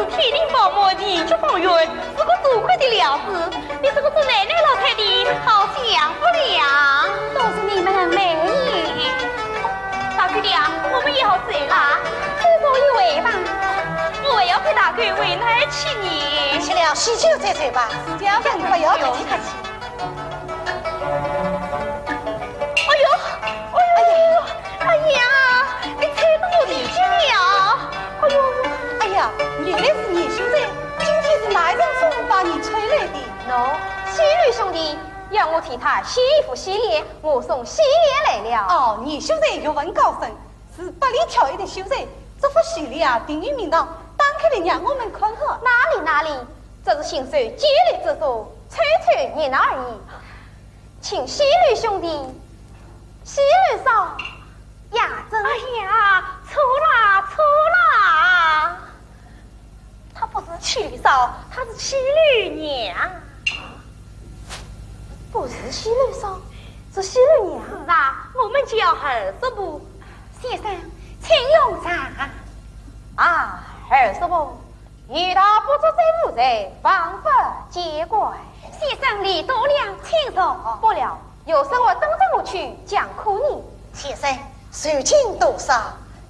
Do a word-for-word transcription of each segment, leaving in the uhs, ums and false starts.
天庭报满，地狱报冤，是个做官的料子，比这个做奶奶老太的好享福了。都是你们没眼。大姑娘，我们要走了。走走一回吧。我还要陪大哥回南去呢。吃了喜酒再走吧，自家人不要客气客气。哎呦，哎呦，哎呀，你踩到我地上了！哎呦，哎呀，原来是严秀才，今天是哪一阵风把你吹来的？喏，西楼兄弟要我替他洗一副洗脸，我送洗脸来了。哦，严秀才学问高深，是百里挑一的秀才，这副洗脸啊，定有名堂，打开来让我们看看。哪里哪里，这是信手拈来之作，凑凑热闹而已。 请西楼兄弟、西楼嫂、雅珍。哎呀，错啦，错啦！她不是西楼嫂，她是西楼娘。不是西楼嫂，是西楼娘。是啊，我们叫二叔婆。先生，请用茶。啊，二叔婆， 女大不知者无罪，枉不见怪。先生礼多了，请坐。不了，有事我等着我去讲可以。先生，酬金多少？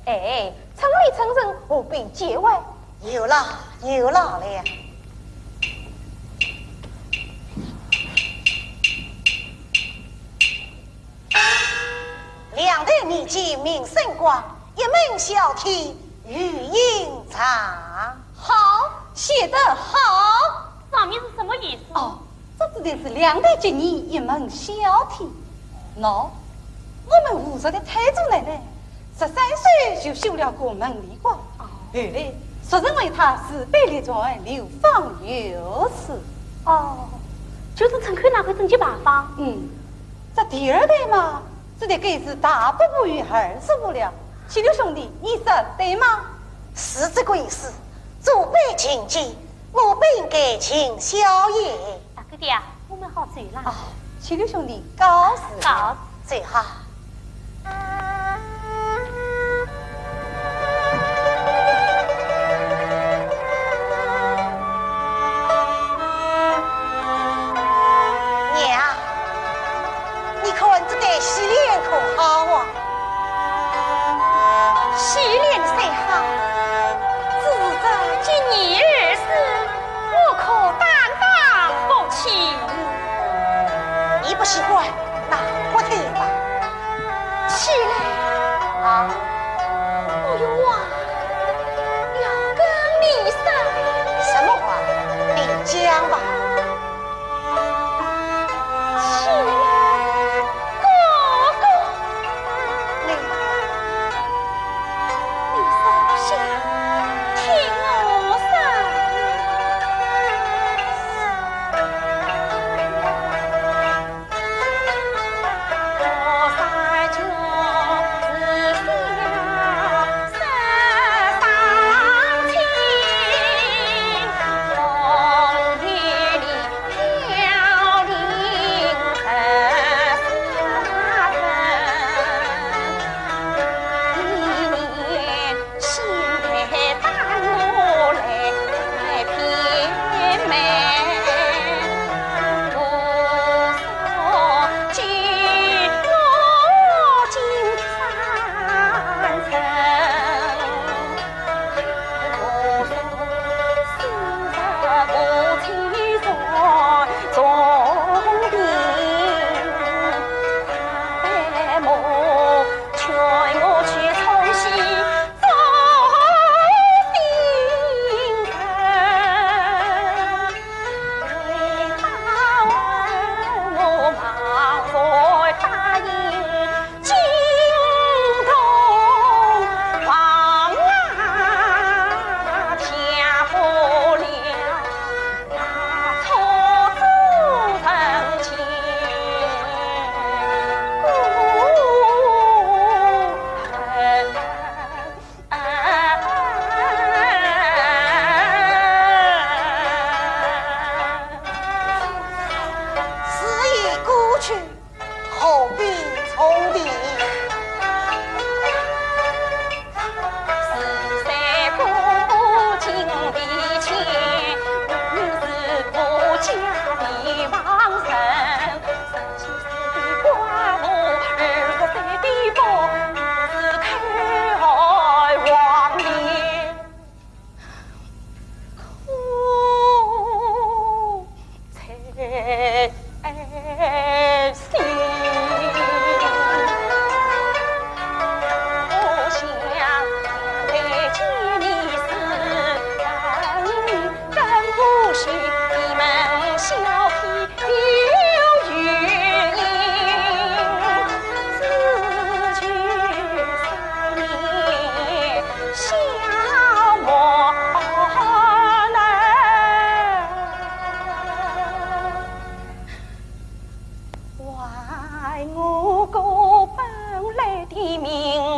哎，称理称人，何必见外？有了，有了了。 两代年间名声广，一门孝悌，余英长。好，写得好。上面是什么意思？哦，这指的是两代结义，一门孝悌。喏，我们吴氏的太祖奶奶，十三岁就修了个文理官，后来俗人为她慈悲立传，流芳于世。哦，就是陈寇那块珍奇牌坊。嗯， 这第二代嘛，只得该是大伯伯与二叔伯了。西楼兄弟，你说对吗？是这个意思，祖辈情结，我辈应该尽孝也。大哥哥啊，我们好走了。啊，西楼兄弟，告辞。告辞。走好。 娘，你看这对洗脸可好啊？洗脸虽好，只是这结义二字，我可担当不起。你不喜欢，那换头吧。 起来。啊？我有话要跟你说。什么话？你讲吧。起来，哥哥。你，你坐下，听我说。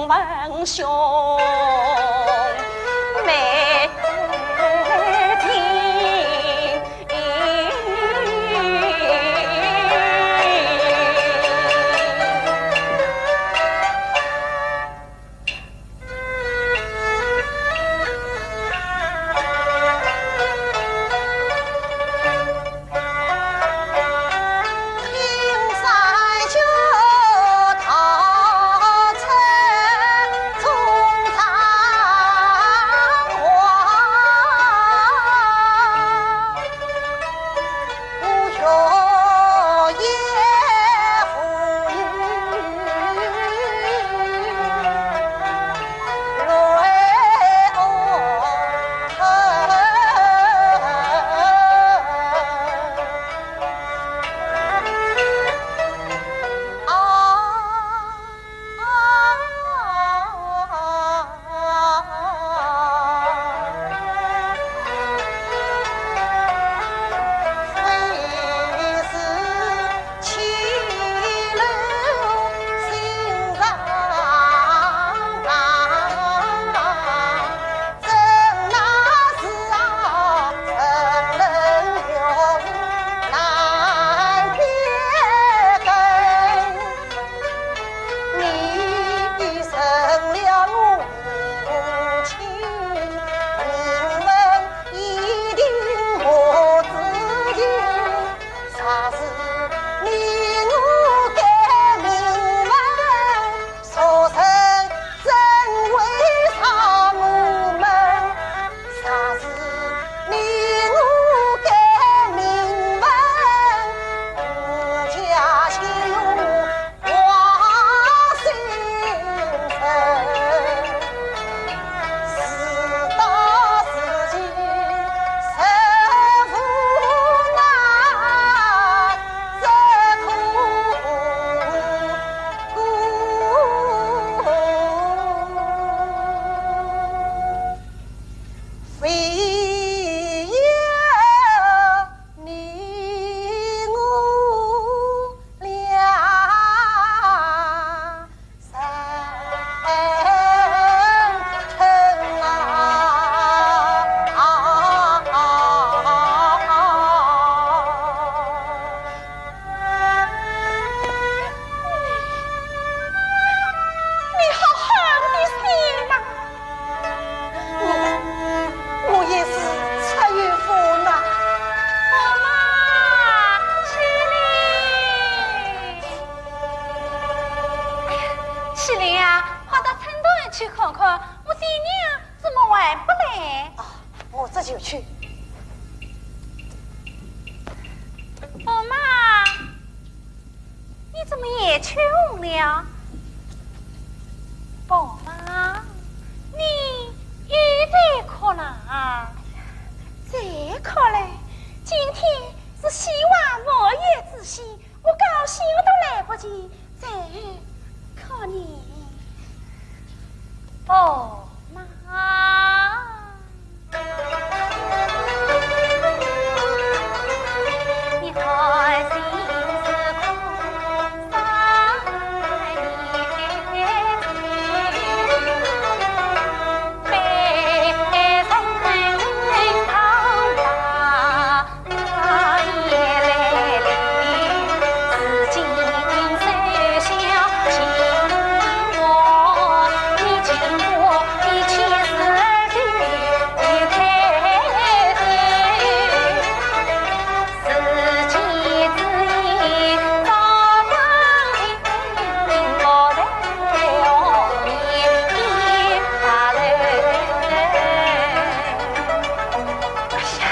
文兄妹情。你好狠的心呐！我，我也是出于无奈。妈妈，喜林！哎呀，喜林啊，快到村东去看看，我爹娘怎么还不来？啊，我这就去。宝妈，你怎么也去了？宝妈，你又在哭了啊？再哭嘞？今天是西王满月之喜，我高兴都来不及再哭呢。宝妈。哎呀，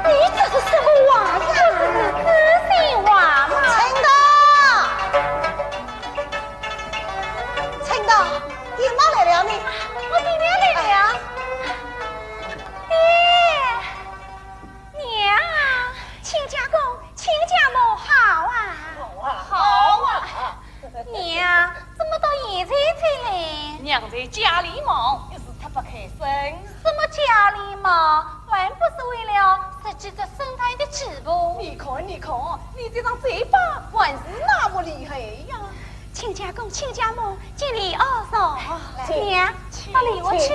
你这是什么话呀？这是知心话嘛。陈达，陈达，爹妈来了呢。我爹娘来了。爹，娘，亲家公，亲家母，好啊。好啊，好啊。 娘，怎么到现在才来？娘在家里忙，一时忒不开心。什么家里忙？还不是为了十几只生蛋的鸡婆？你看，你看，你这张嘴巴还是那么厉害呀！亲家公，亲家母，请里屋坐。来，娘，到里屋去。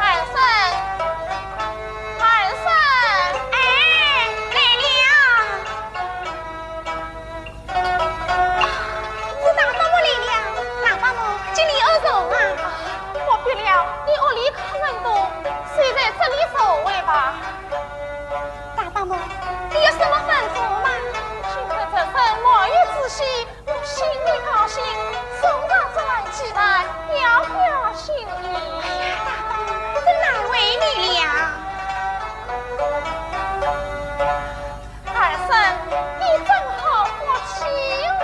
二婶，二婶。哎，来了。是大伯母来了。大伯母，请你入座啊。啊，不必了，你屋里客人多，就在这里坐会吧。大伯母，你有什么吩咐吗？今日侄孙满月之喜， 我心里高兴，送上这碗鸡蛋，表表心意。哎呀，大伯母，真难为你了。二婶，你真好福气哦。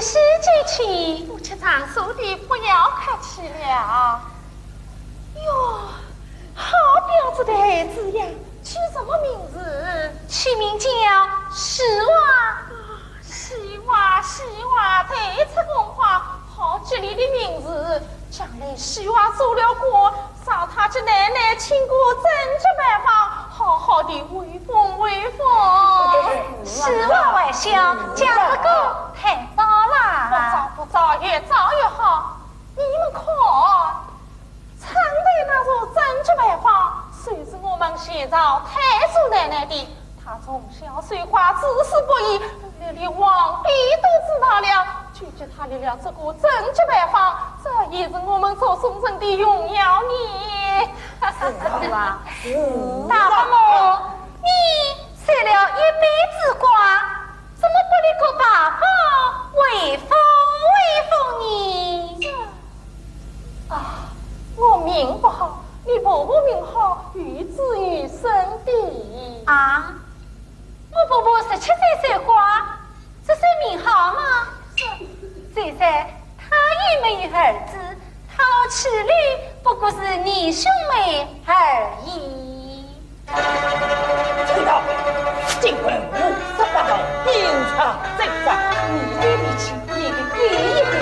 是姐姐。夫妻长说的，不要客气了。哟，好标致的孩子呀，起什么名字？起名叫希娃。啊，希娃，希娃，才出公花，好吉利的名字。将来希娃做了官，上太君奶奶请过正式拜访，好好的威风威风。希娃还小，讲这个太早啦。不早不早，越早越好。你们看，长台那座正式牌坊，就是我们前朝太祖奶奶的。她从小守寡，至死不移，连皇帝都知道了，就给她立了这个正式牌坊，这也是我们做忠臣的荣耀呢。是啊，是啊。大伯母，你守了一辈子寡， 怎么不立个牌坊威风威风呢？啊，我命不好，你婆婆命好，有子有孙的。啊，我婆婆十七岁守寡，这算命好吗？虽然她也没有儿子，讨妻的不过是你兄妹而已。 陈道，今晚五十八道，兵场阵仗，你的力气，你的第一兵。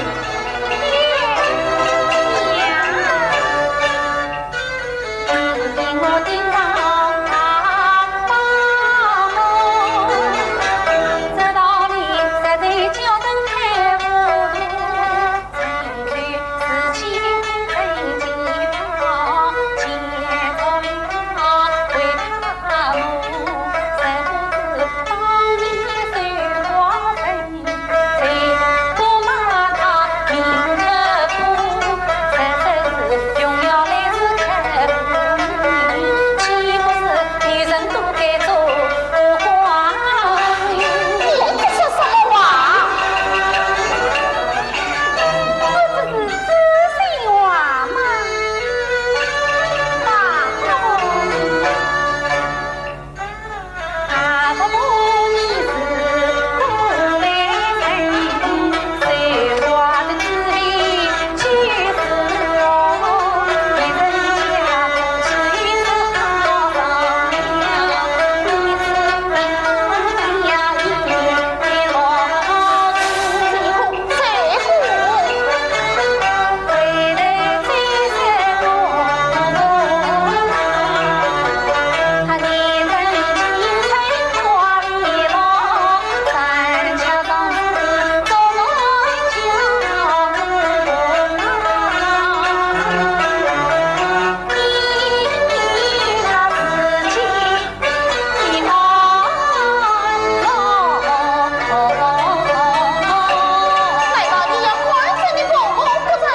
你说什么话？我这是知心话嘛。大伯母，大伯母，你是过来人，谁话的滋味就是我，你人家不去是好上了，你是 难道你要官人的公公不成？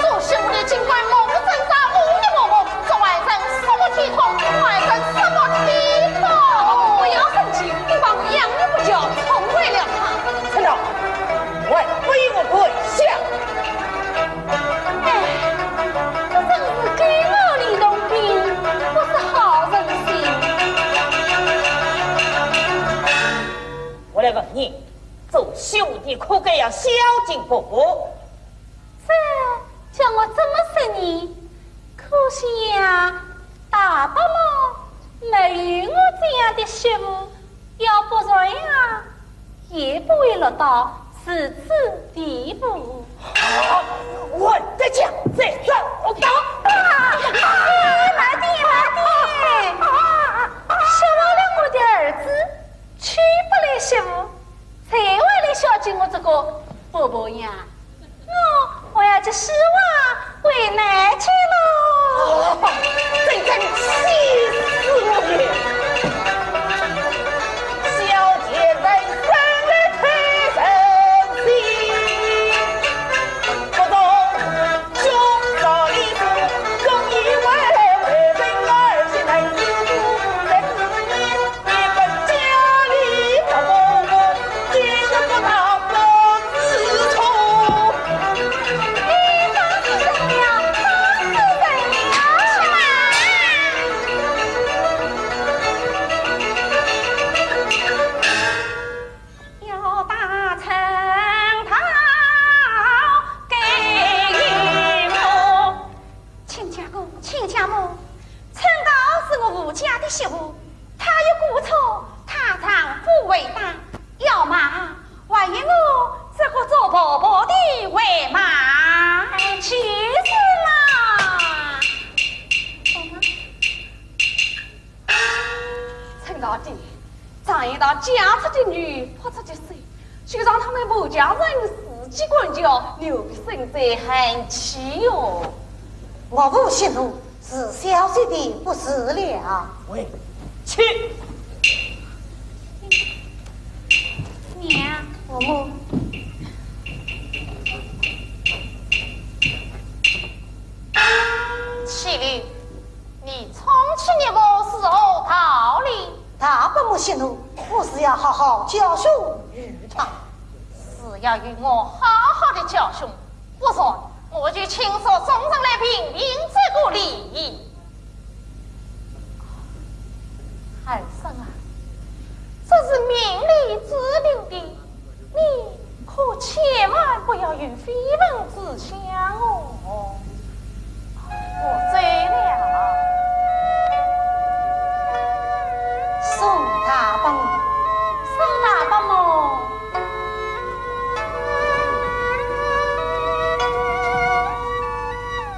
做兄弟尽管目不转睛，目一摸摸，这还成什么体统？还成什么体统？不要生气，你把我养女不教，宠坏了她。陈道，还不与我跪下！哎，这真是狗咬吕洞宾，不识好人心。我来问你，做兄弟可该要孝敬婆婆？ 这叫我怎么说呢？可惜呀，大伯母没有我这样的媳妇，要不然呀，也不会落到如此地步。啊，我的家在这。我打。啊，哎，慢点，慢点。小王了我的儿子，娶不来媳妇， 才会来孝敬我这个婆婆呀。我，我要去希望为难去喽。啊，真正气死我了！小贱人生来忒任性，不懂 家里不公公，今日不到让他们不讲人事机关家，刘备现在很气哟。岳父息怒，是小姐的不是了。喂，去。娘。岳母。岂律，你冲气你我是何道理？ 大伯母息怒，我是要好好教训于他。是要与我好好的教训，不然我就请示众人来评评这个理。儿孙啊，这是命里注定的， 你可千万不要有非分之想哦。我走了。宋大伯母。宋大伯母。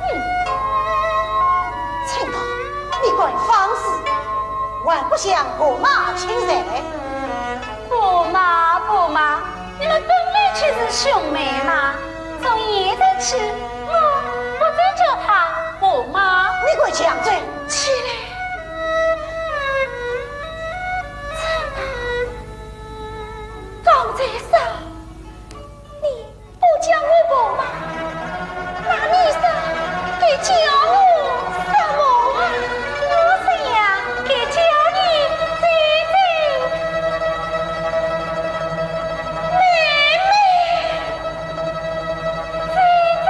嗯。青桃，你敢放肆，还不向婆妈请罪？ 不嘛，不嘛，你们本来就是兄妹嘛，从现在起，我不再叫她婆妈。你给我犟嘴！起来！刚才说你 不叫我婆妈，那你说该叫我什么啊？我想该叫你姐姐、妹妹、姐姐。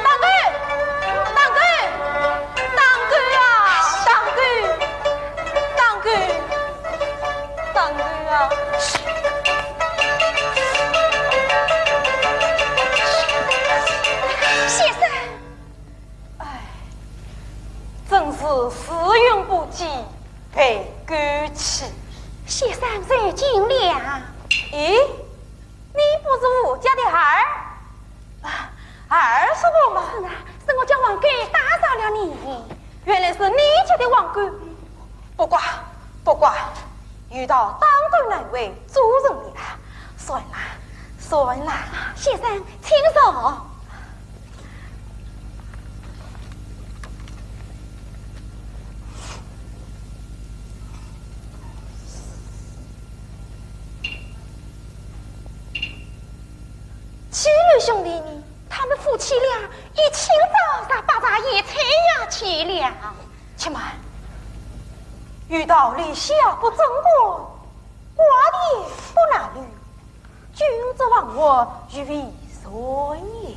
打狗！打狗！打狗啊！打狗！打狗！打狗啊！先生！唉，真是时运不济，被狗欺。先生受惊了。咦，你不是吴家的二？啊，二叔婆吗？是啊，我家王干打扰了你。原来是你家的王干。不怪，不怪，有道当官难为诸人迷啊。算了，算了。先生，请坐。 七楼兄弟呢？他们夫妻俩一清早上八早也才呀去了。且慢，有道立夏不争官，瓜田不纳履，君子亡我以为谁也。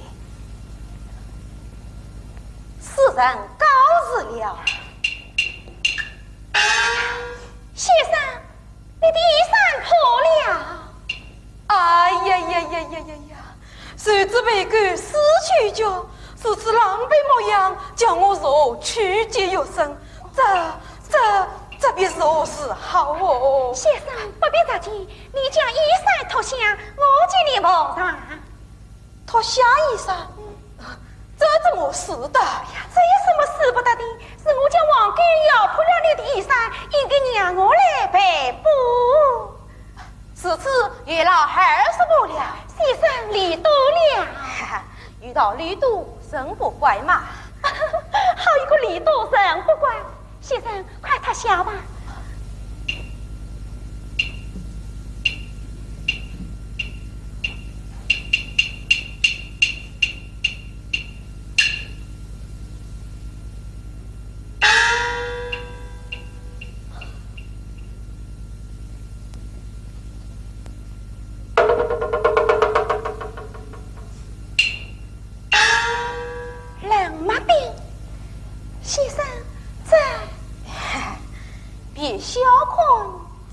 世人告辞了。先生， 你的衣衫破了。哎呀呀呀呀呀呀！谁知被狗撕去脚，如此狼狈模样，叫我如何去见学生？这、这、这便如何是好哦？先生，不必着急，你将衣衫脱下，我给你蒙上。 脱下衣裳，这怎么使得？哎呀，这有什么使不得的？是我家王干咬破了你的衣裳，应该让我来赔补。如此有劳二叔伯了。先生礼多了。哈哈，有道礼多人不怪嘛。好一个礼多人不怪。 先生，快脱下吧。 冷脉病，先生，这……别小看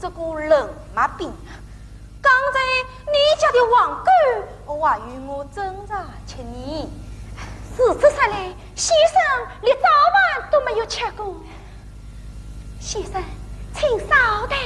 这个冷脉病啊！刚才你家的王干还与我争茶吃呢。如此说来，先生连早饭都没有吃过。 先生，请稍待。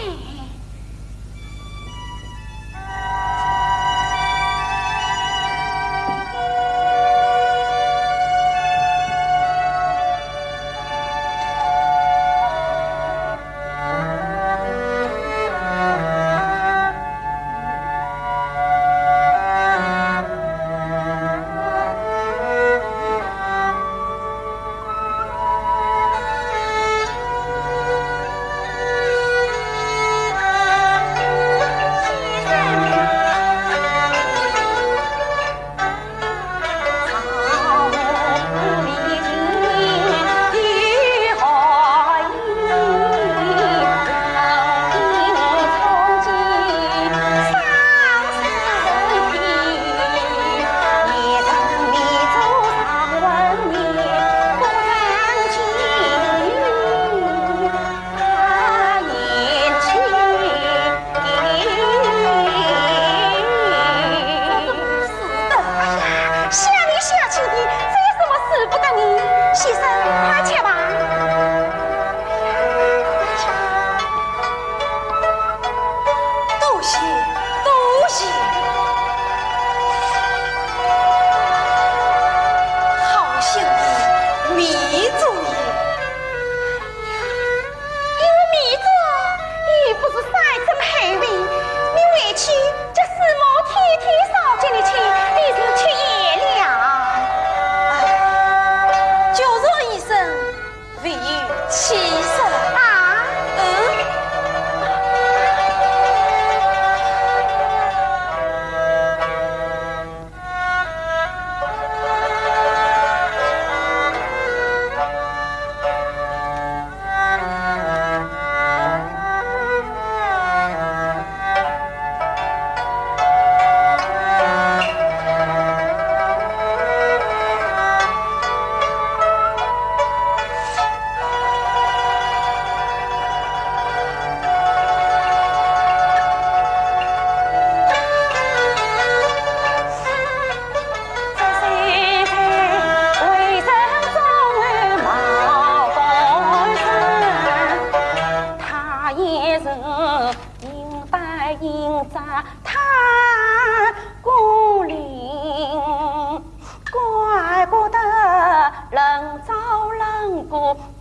这怎么使得？哎呀，想你想去的，这有什么使不得呢？先生，快吃吧。哎呀，快吃。多谢，多谢。好香的米粥也。 有米粥，又不是山珍海味。你回去叫师母天天烧给你吃，你就吃厌了。哎，就说一声，唯有气色了。啊？嗯。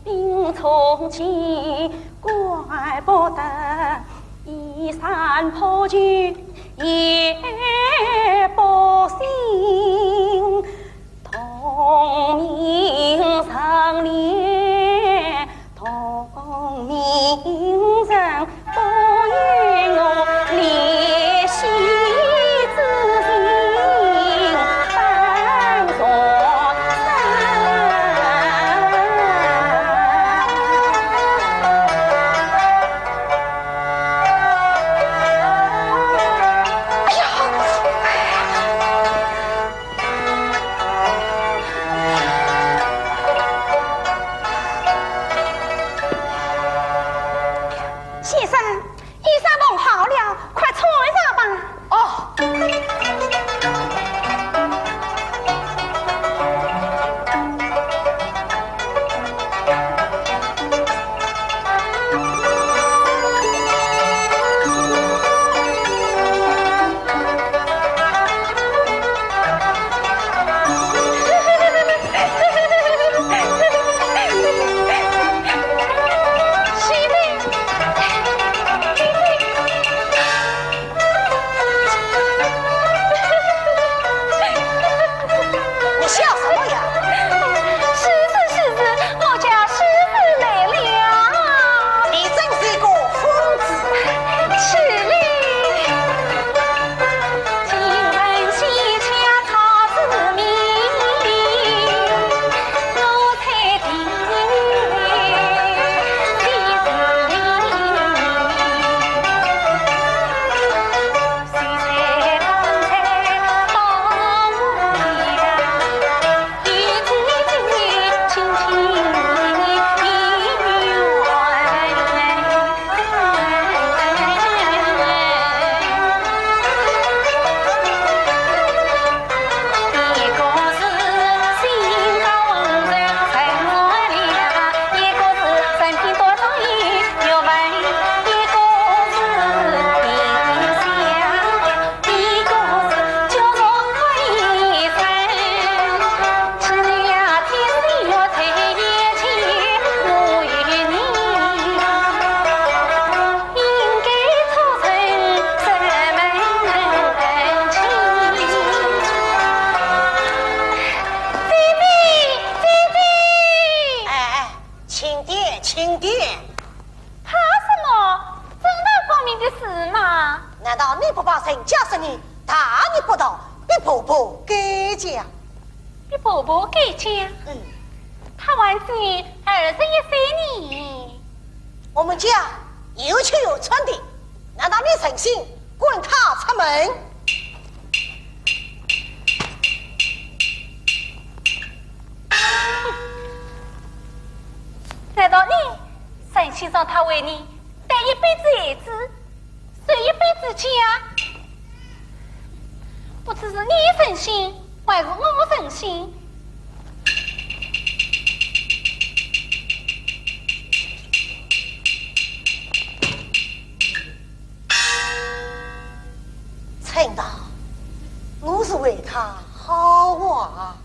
兵从前，怪不得衣衫破旧也不新。同名相连，同名人，不与我怜惜之情半作声。哎呀！先生，衣裳弄好了，快穿上吧。哦。你笑什么呀？是是是是，我家是是来了。你真是一个疯子。是嘞。哎，轻点，轻点。怕什么？正大光明的事嘛。难道你不怕人家说你大逆不道，逼婆婆改嫁？逼婆婆改嫁？嗯。她还只有二十一岁呢。我们家有钱有穿的，难道你忍心赶她出门？ 难道你忍心让她为你带一辈子孩子，守一辈子家？不知是你忍心，还是我忍心？ 陈道，我是为她好啊。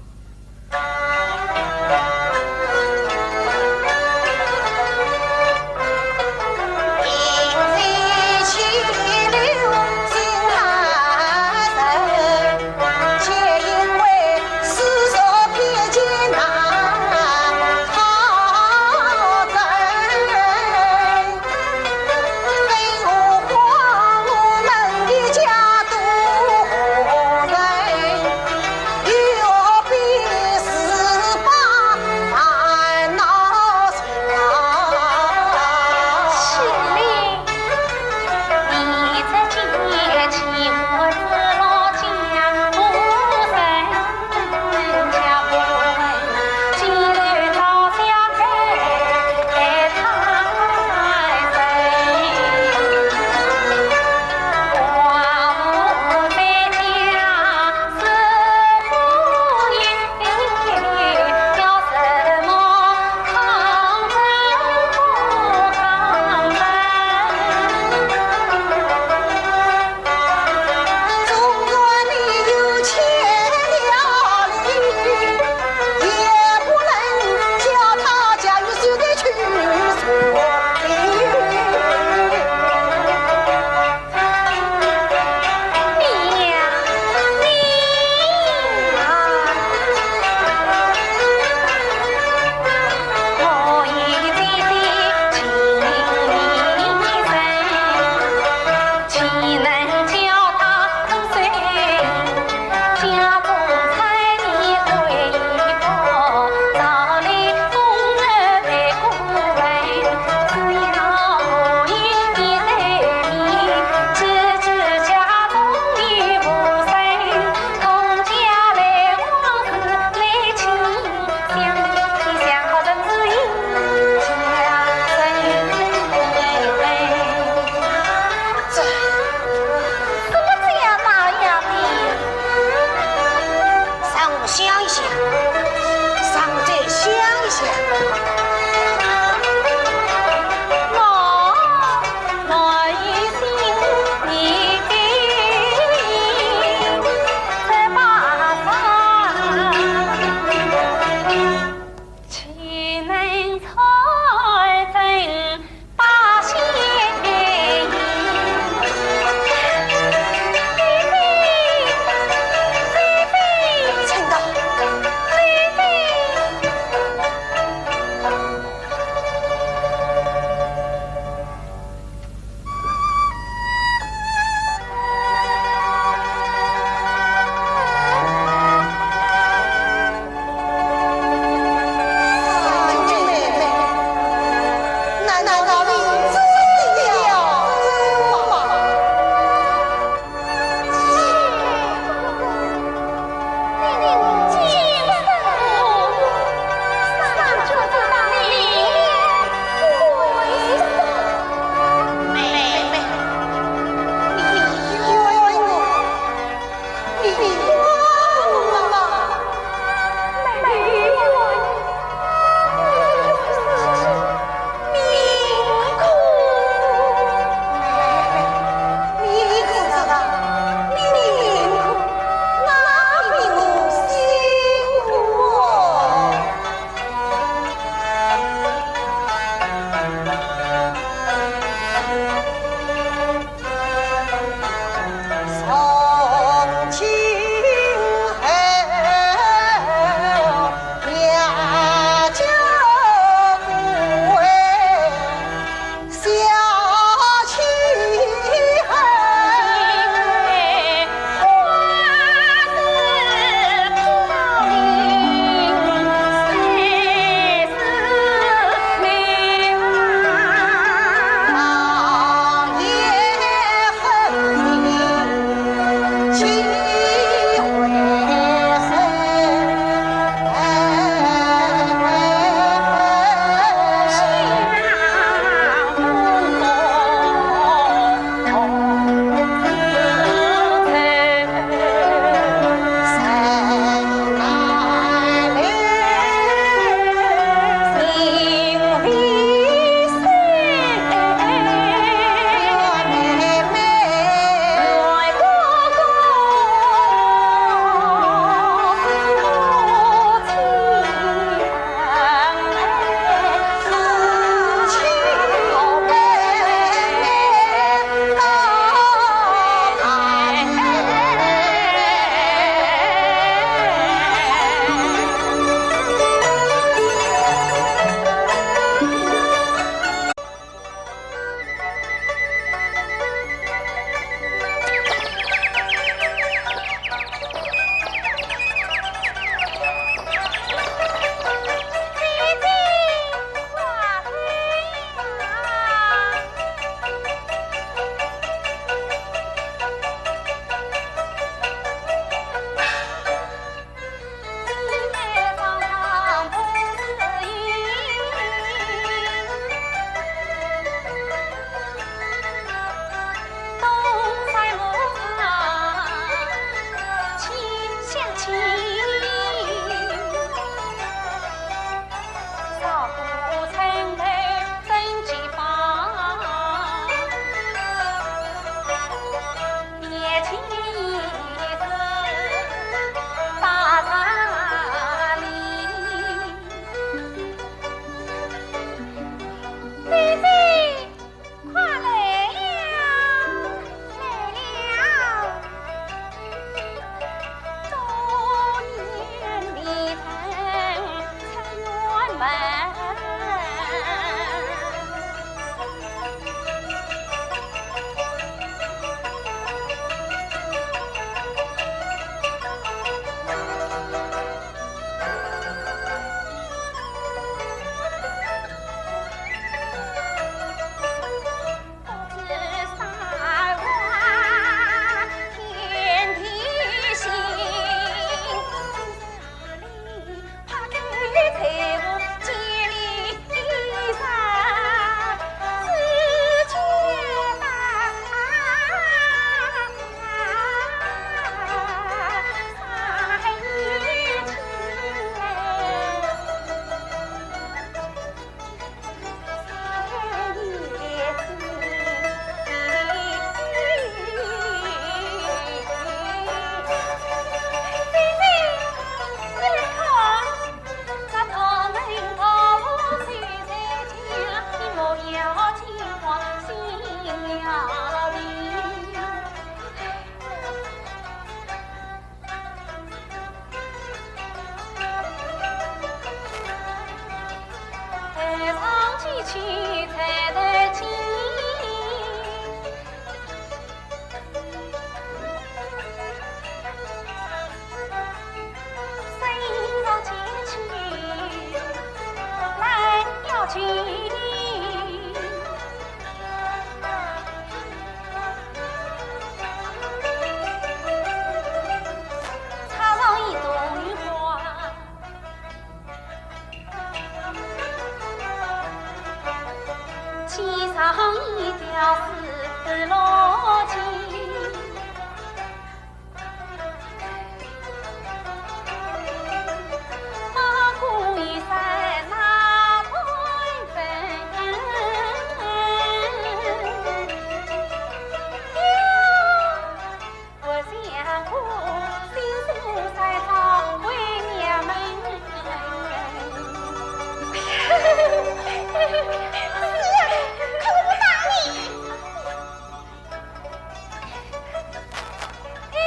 哎，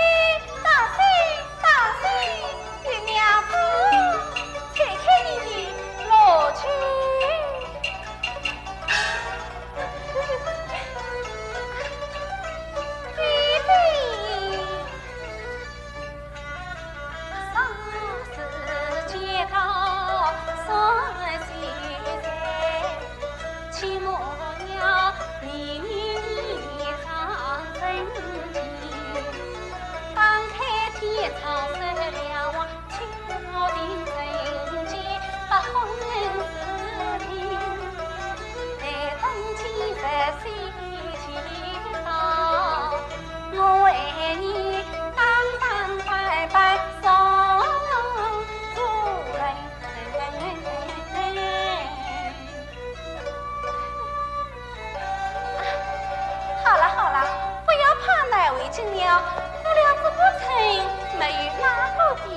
大喜，大喜，月娘子，拆开你的罗裙。好了好了，不要怕难为情了，我俩这不成没有哪个的。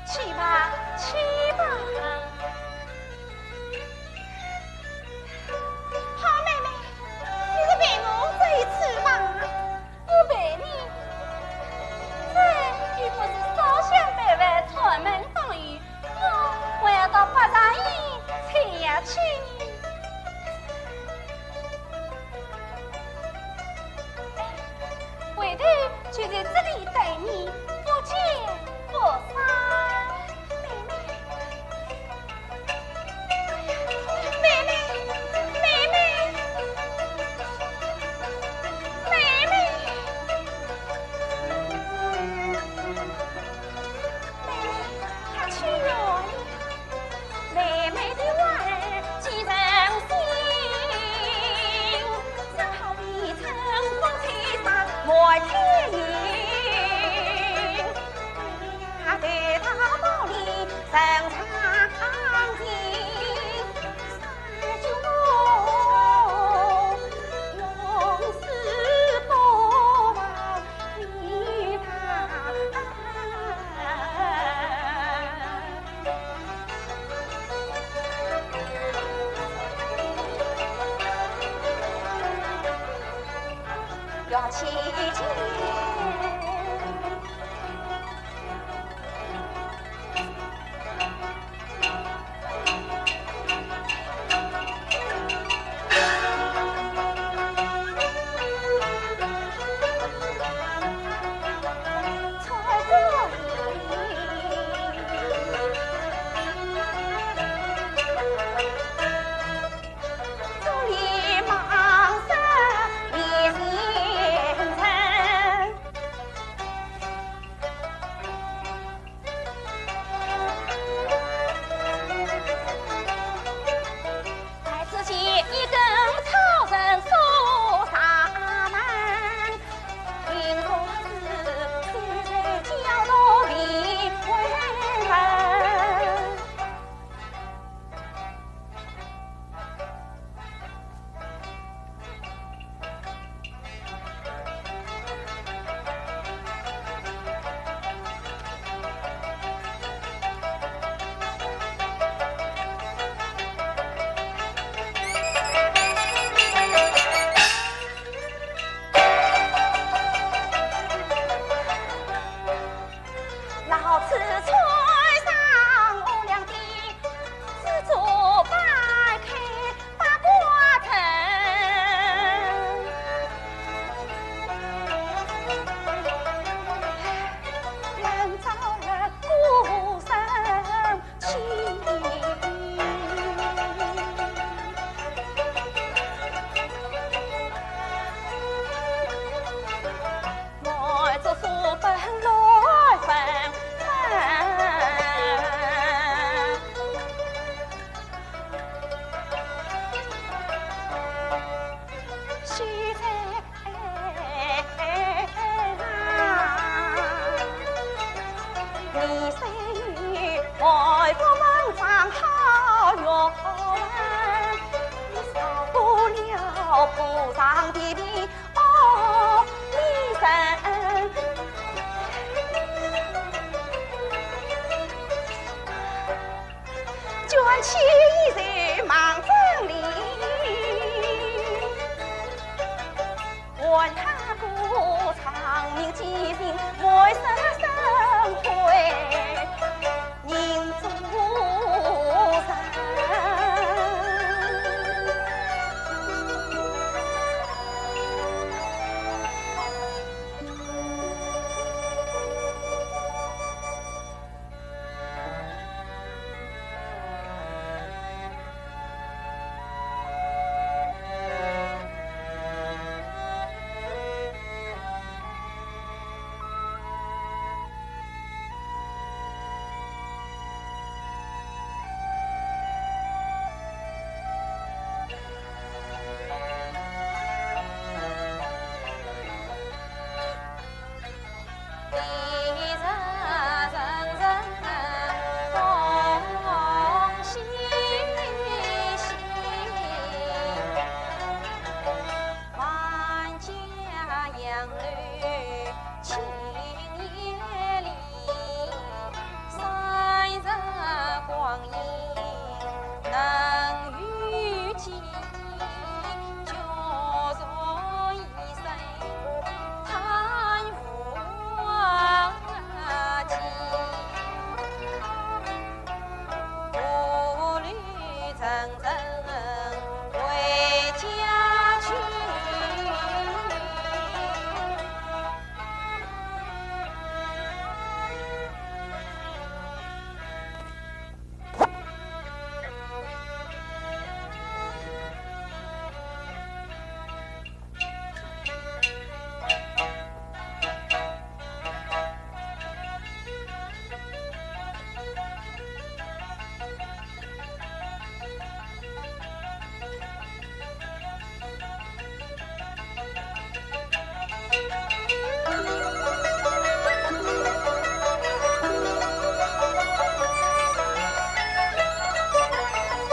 去吧，去吧。好妹妹，你是陪我这一次吧？我陪你？这又不是烧香拜佛、串门访友，我还要到八丈院采药去呢。 回头就在这里等你，不见不散。妹妹，妹妹，妹妹，妹妹。 妹妹，她去哪里？妹妹的话儿几人信？正好比春光吹散满天云。她对大道理深藏心。 要去见。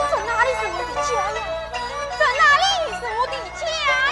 这哪里是我的家呀？这哪里是我的家呀？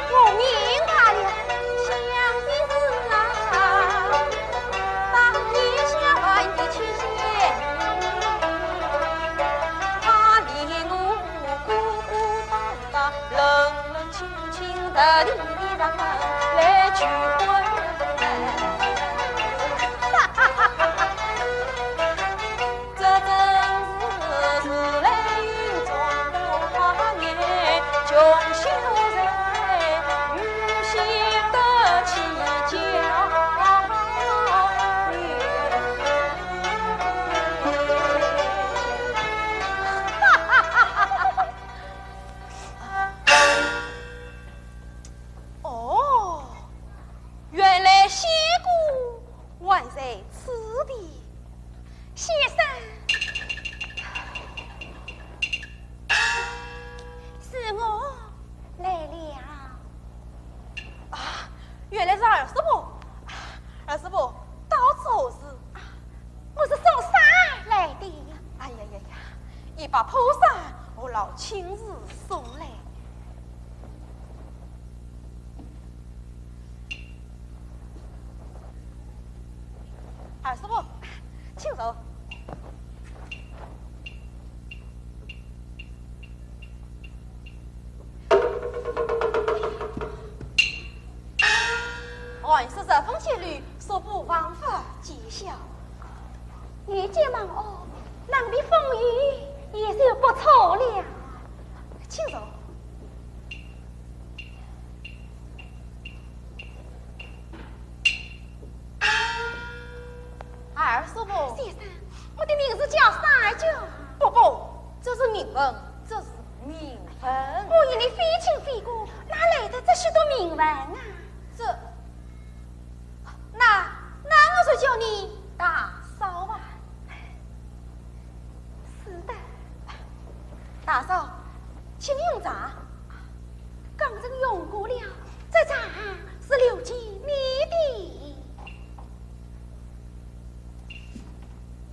我明白了，想的是啊，当年下凡的期间，他连我孤孤单单，冷冷清清的地上来求婚。哦，原来仙姑还在此地。先生，是我来了。啊，原来是二师伯。二师伯，到此何事？把破衫和襦亲自送来。二叔父，请坐。 还是这封节律，说不枉费见笑。御姐忙安，冷避风雨也就不错了。请坐。二叔父。先生，我的名字叫三娇。不不，这是名分，这是名分。我与你非亲非故，哪来的这许多名分啊？这，那，那我就叫你大嫂吧。是的。大嫂，请你用茶。刚刚用过了，这茶是留给你的。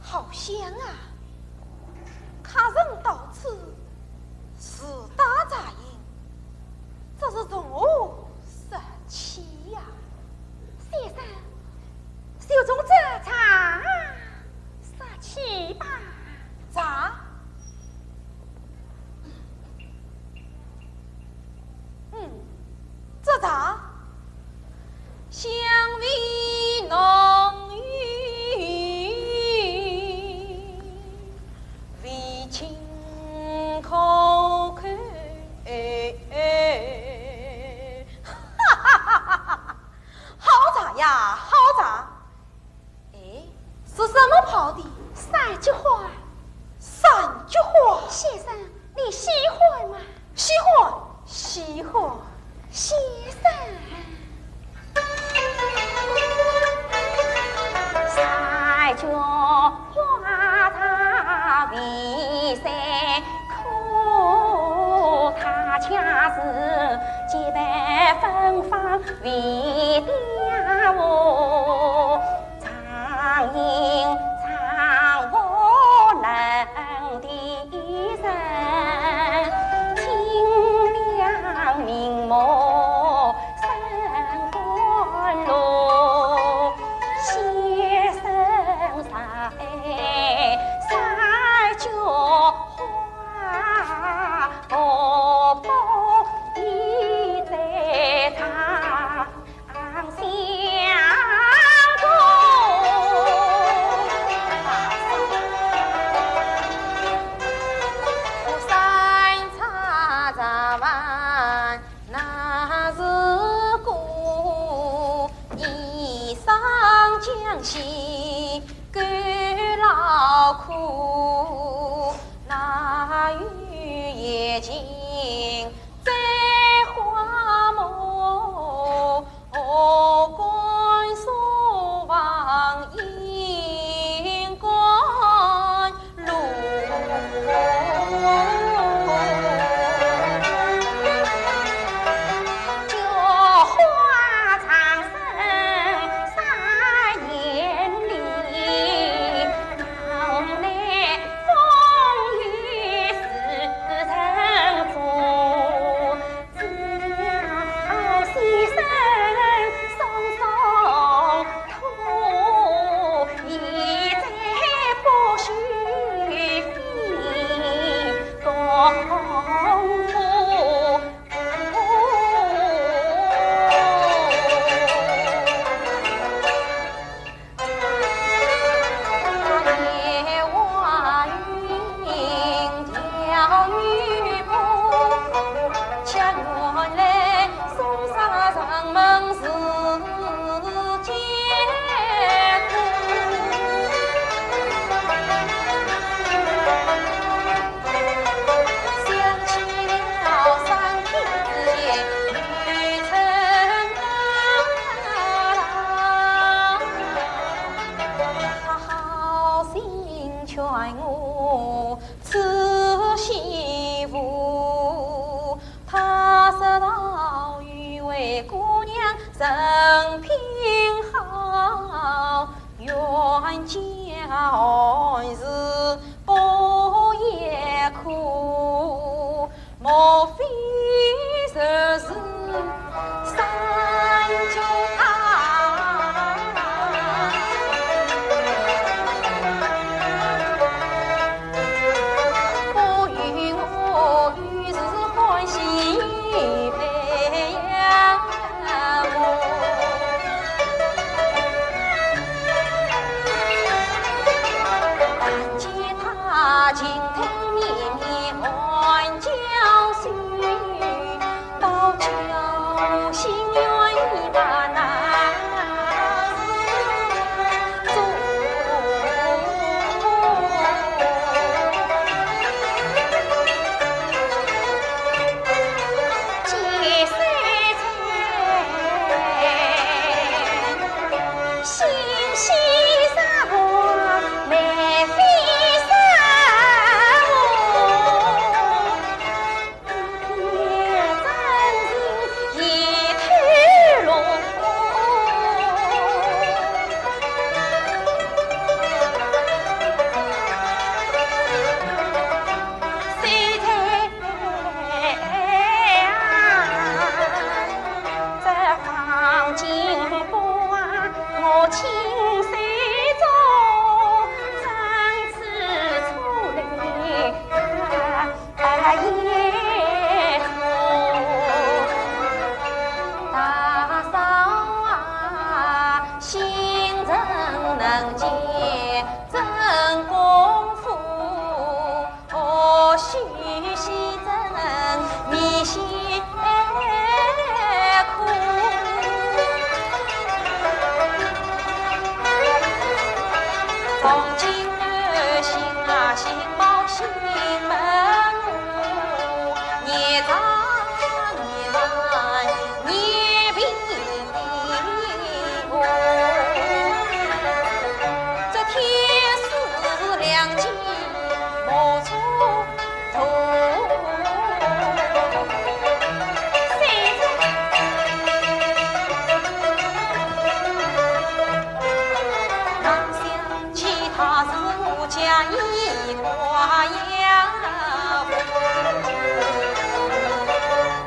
好香啊！客人到此，自带茶饮，这是从何说起呀？先生，就从这茶说起吧。茶？ 嗯，这茶香味浓郁，味清可口。哈哈哈哈哈！好茶呀，好茶！ 哎，是什么泡的？山菊花。山菊花？先生，你喜欢吗？喜欢，喜欢。先生。山菊花茶味虽苦，它却是洁白芬芳味的哦。 常饮常服能提神，清凉明目三观路，先生在山脚花。 何不一醉长相共？三茶茶饭那是苦，一上江西 够劳苦，哪有闲情追花梦？荷官书房饮官路。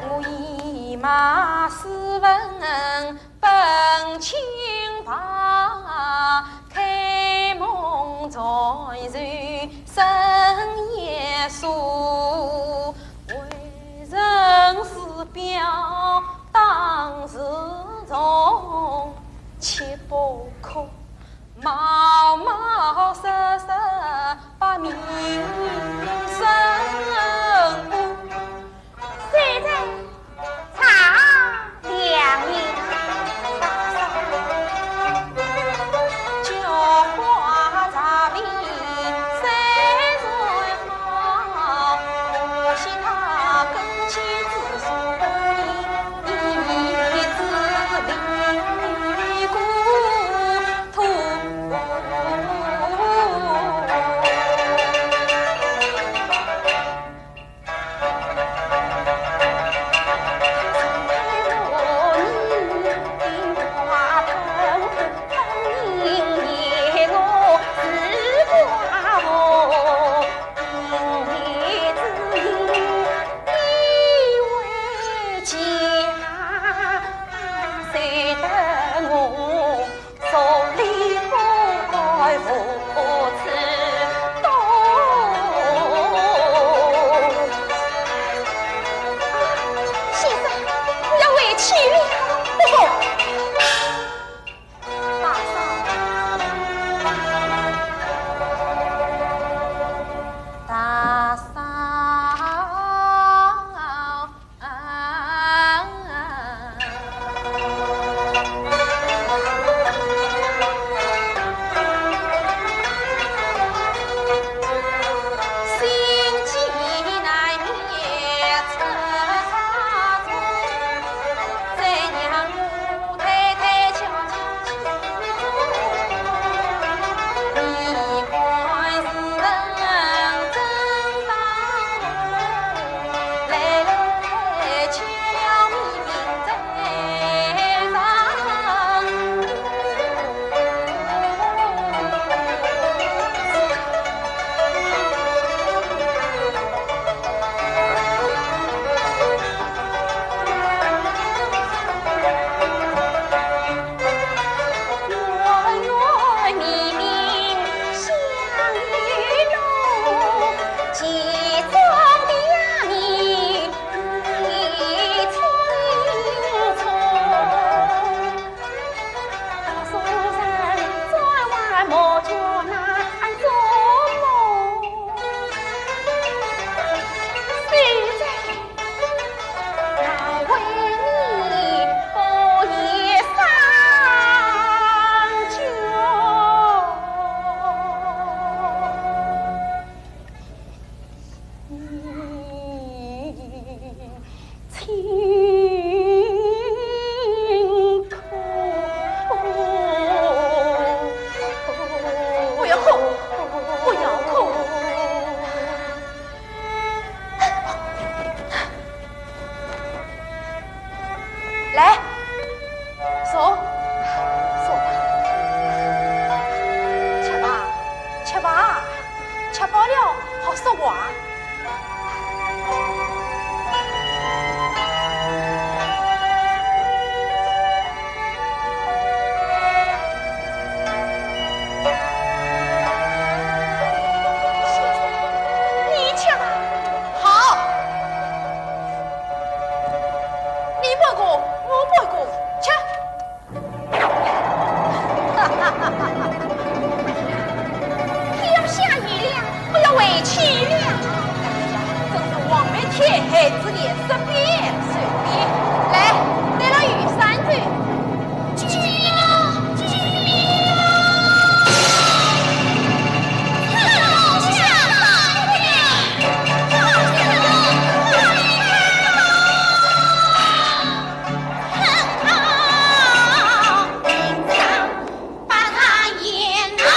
我已马斯文奔清华，开蒙传授深夜书。为人师表当自重，切不可 冒冒失失把名声污。谁在茶凉里？叫花茶名谁最好？可惜他跟妻子说，一子命故 土。先生，我要回去了。不，不。大嫂。大嫂。 不要哭，不要哭。 来，坐，坐吧。吃吧，吃吧，吃饱了好说话。 先生，你吃吧。好。你不过，我不过，吃。天要下雨了，我要回去了。哎呀，真是王媒天害子年，十变十变。来，带了雨伞走。 八大年啊！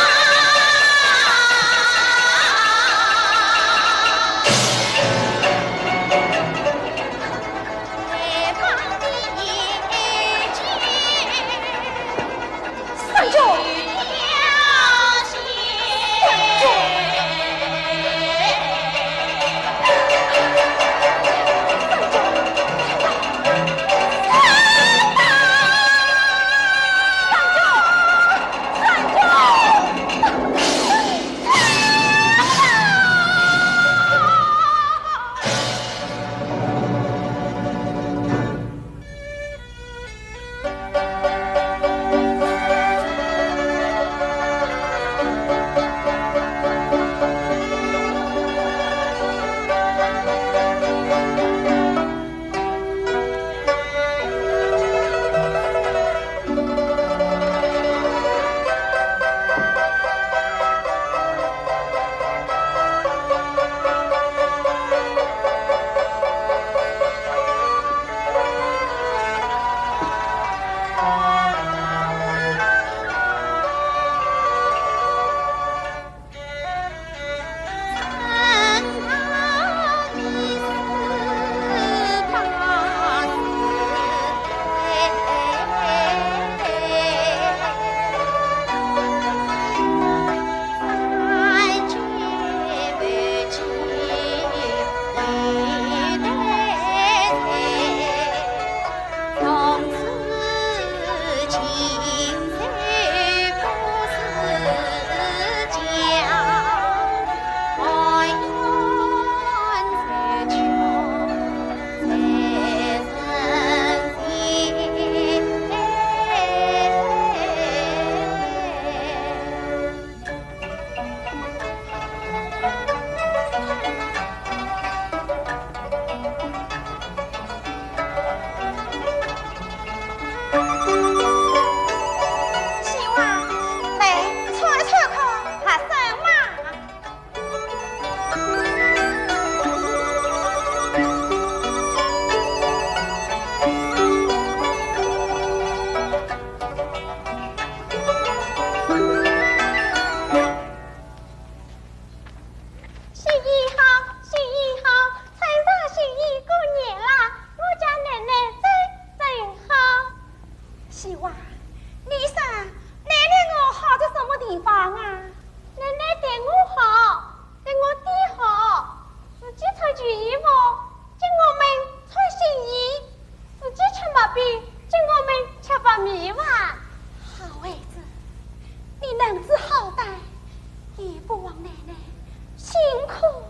可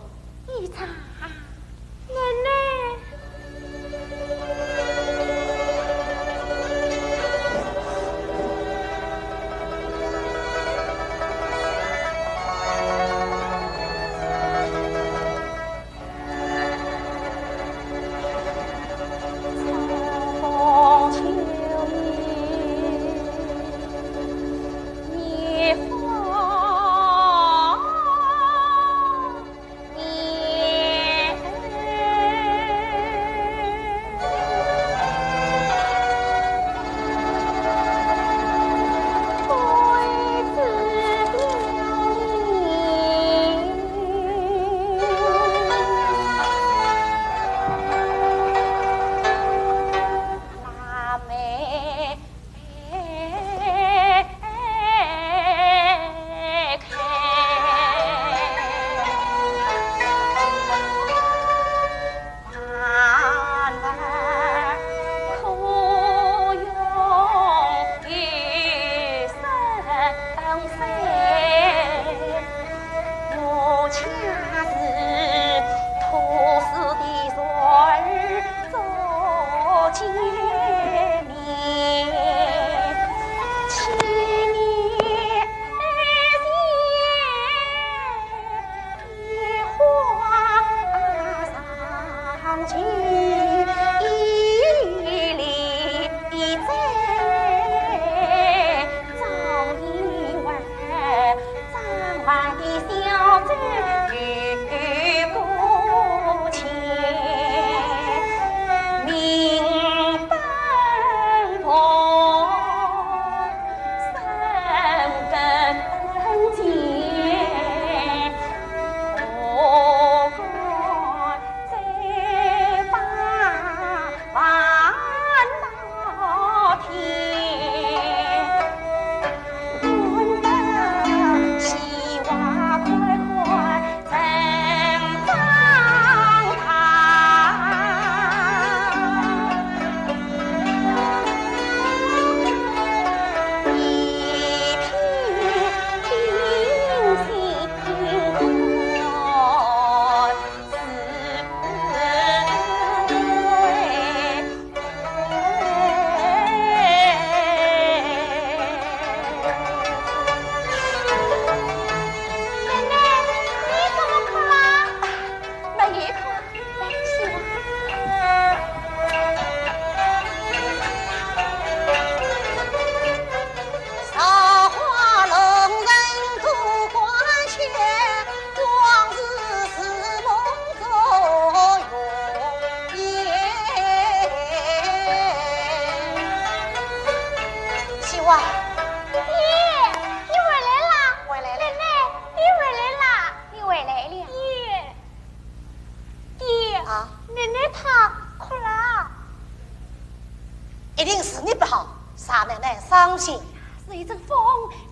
一场。奶奶。奶奶，你怎么哭了？没有哭，没事。秀华。爹，你回来啦！回来了。奶奶，你回来啦！你回来了。爹，爹，啊？奶奶她哭了。一定是你不好，让奶奶伤心。是一阵风，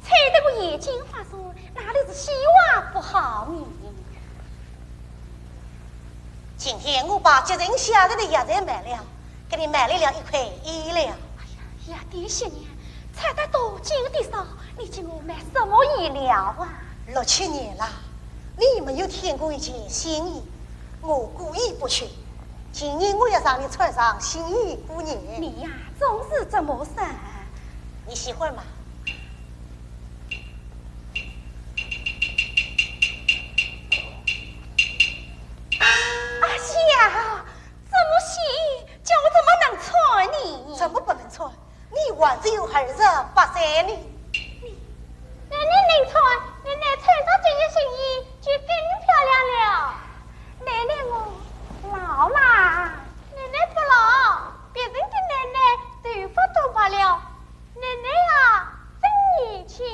吹得我眼睛发酸，哪里是秀华不好呢？ 今天我把接人下来的药材卖了，给你买来了一块衣料。哎呀，爹，新年穿得多，进的少，你给我买什么衣料啊？六七年了，你没有添过一件新衣，我故意不去。今年我要让你穿上新衣过年。你呀，总是这么说。你喜欢吗？ 哎呀，这么新，叫我怎么能穿呢？怎么不能穿？你还只有二十八岁呢。你，奶奶能穿，奶奶穿上这件新衣就更漂亮了。奶奶我老啦。奶奶不老，别人的奶奶头发都白了， 奶奶啊，真年轻，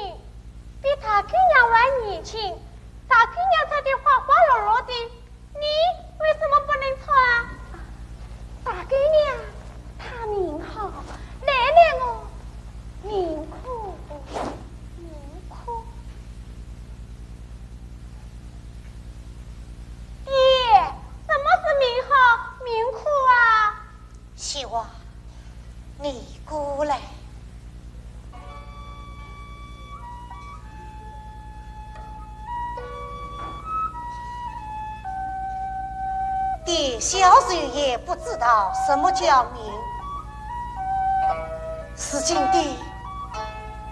比大姑娘还年轻。大姑娘穿得花花绿绿的，你为什么不能穿啊？大姑娘她命好，奶奶我命苦。你小时候也不知道什么叫命，如今的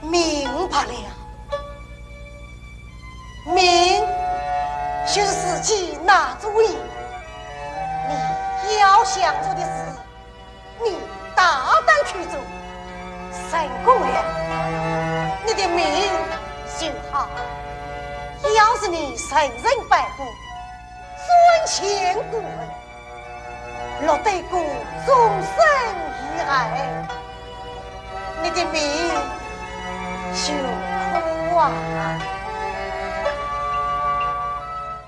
明白了。命就是自己拿主意，你要想做的事，你大胆去做，成功了，你的命就好；要是你任人摆布， 专权过分，落得个终身遇害，你的命就苦啊！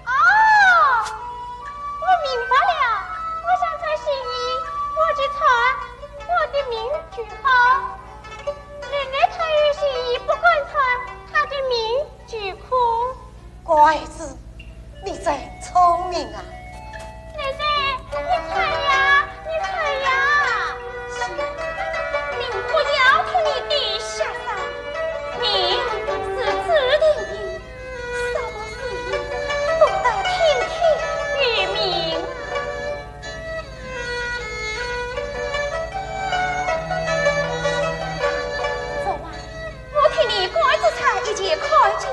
哦，我明白了，我想穿新衣，我就穿，我的命就好。奶奶她有新衣不敢穿，她的命 就苦。乖儿子，你真聪明啊！奶奶，你看呀，你看呀，命不要听你的瞎说，命是注定的，什么事都得听天由命。 昨晚我替你赶仔差一件看见，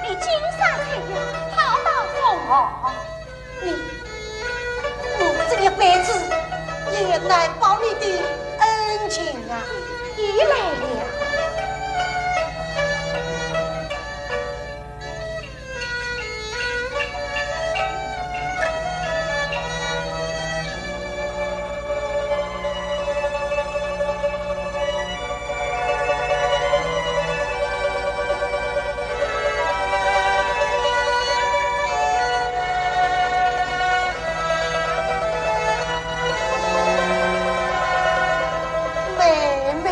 你精神菜肴跑到凤凰。你，我这一辈子也难报你的恩情啊！又来了。 妹妹。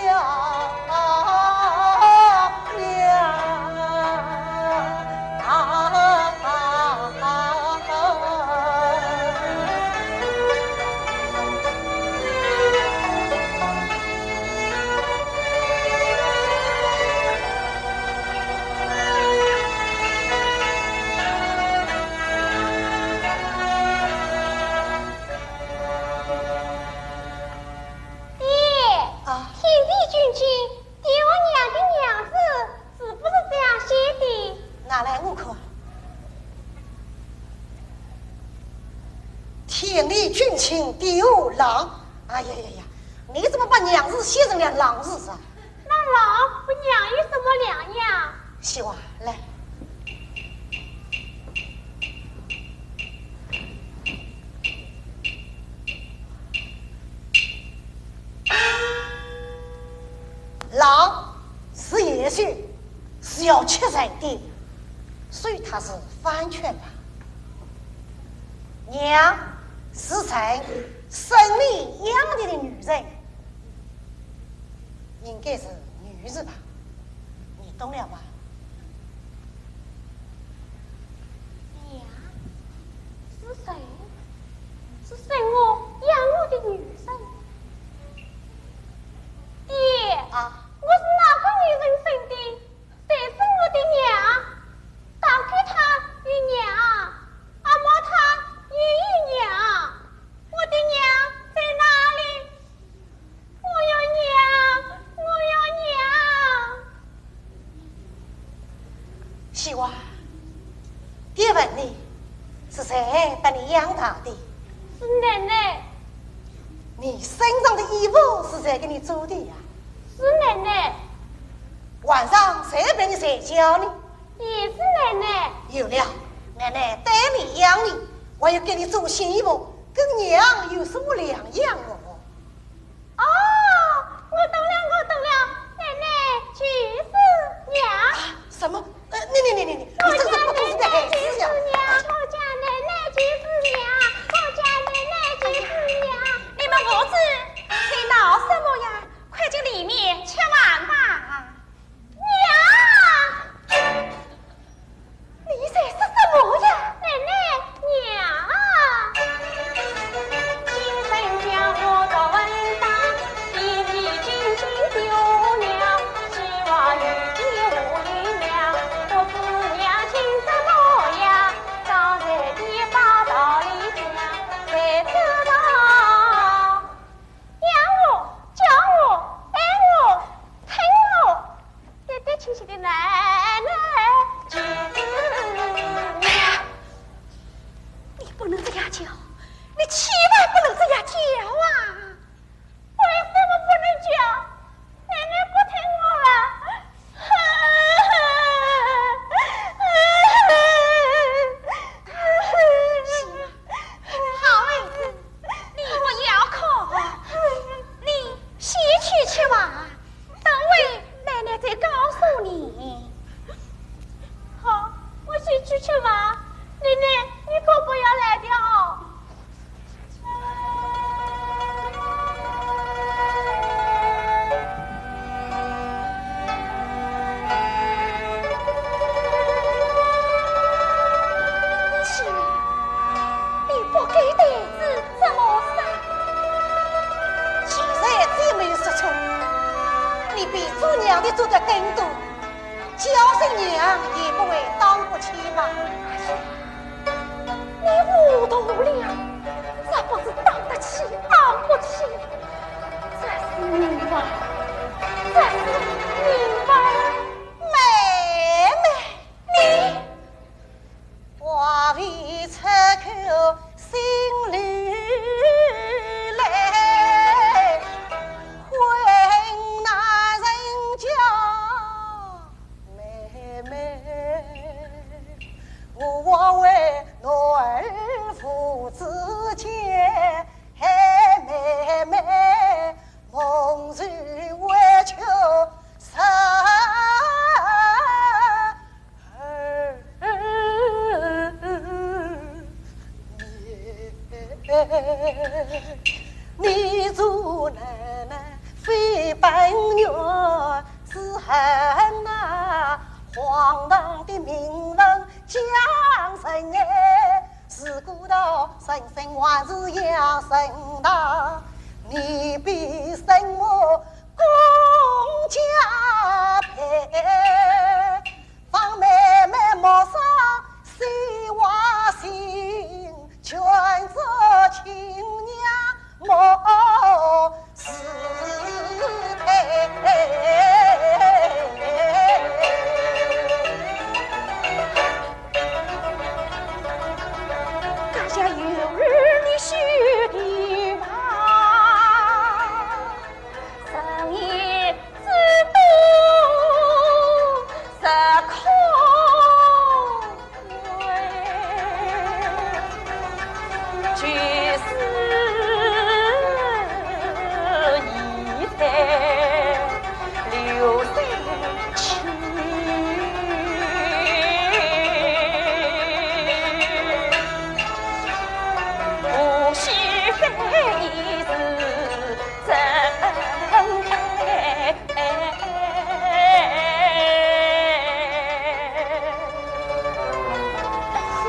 爹，啊。天地君亲，爹和娘的娘字是不是这样写的？拿来我看。天地君亲，爹和郎。哎呀呀呀，你怎么把娘字写成了郎字啊？那郎和娘有什么两样？喜华，来。郎是贤婿，是要吃人的，所以他是番犬吧。娘是人，生你养你的女人，应该是女字吧？你懂了吧？娘是谁？是生我养我的女人。爹，啊。我是哪个女人生的？谁是我的娘？大哥他有娘，阿毛他也有娘，我的娘在哪里？我要娘，我要娘。喜华，爹问你，是谁把你养大的？是奶奶。你身上的衣服是谁给你做的呀？是奶奶。晚上谁陪你睡觉呢？也是奶奶。有了，奶奶带你养你，还要给你做新衣服，跟娘有什么两样哦？哦，我懂了，我懂了，奶奶就是娘。啊，什么？呃，你你你你你，你这个不懂事的孩子呀！我家奶奶就是娘，我家奶奶就是娘，我家奶奶就是娘。你们母子在闹什么呀？快进里面吃饭吧。娘！ 你在说什么呀？奶奶，娘啊！养我，教我，爱我，疼我。 爹爹亲亲的奶奶就是娘。哎呀，你不能这样叫，你千万不能这样叫啊！为什么不能叫？奶奶不疼我了。好孩子，你不要哭，你先去吃饭。 等会奶奶再告诉你。好，我先去吃饭，奶奶，你可不要来的哦。你不给台子怎么生？ 既然姐没有说错，你比做娘的做得更多，叫声娘也不会当不起嘛。哎呀，你糊涂了，这不是当得起当不起，这是命啊，这是命啊。妹妹，你 话未出口，心里来。婚那人家妹妹，我为男儿父子间，哎，妹妹，梦如恨啊，荒唐的名分降神哎，是孤独人生还是要神道？你比什么公家配？ 方妹妹莫伤西瓜心，全是亲娘莫失配。家下有儿你休提防。 人言之多，实可畏。就是你在流水去，不须非你是 真爱。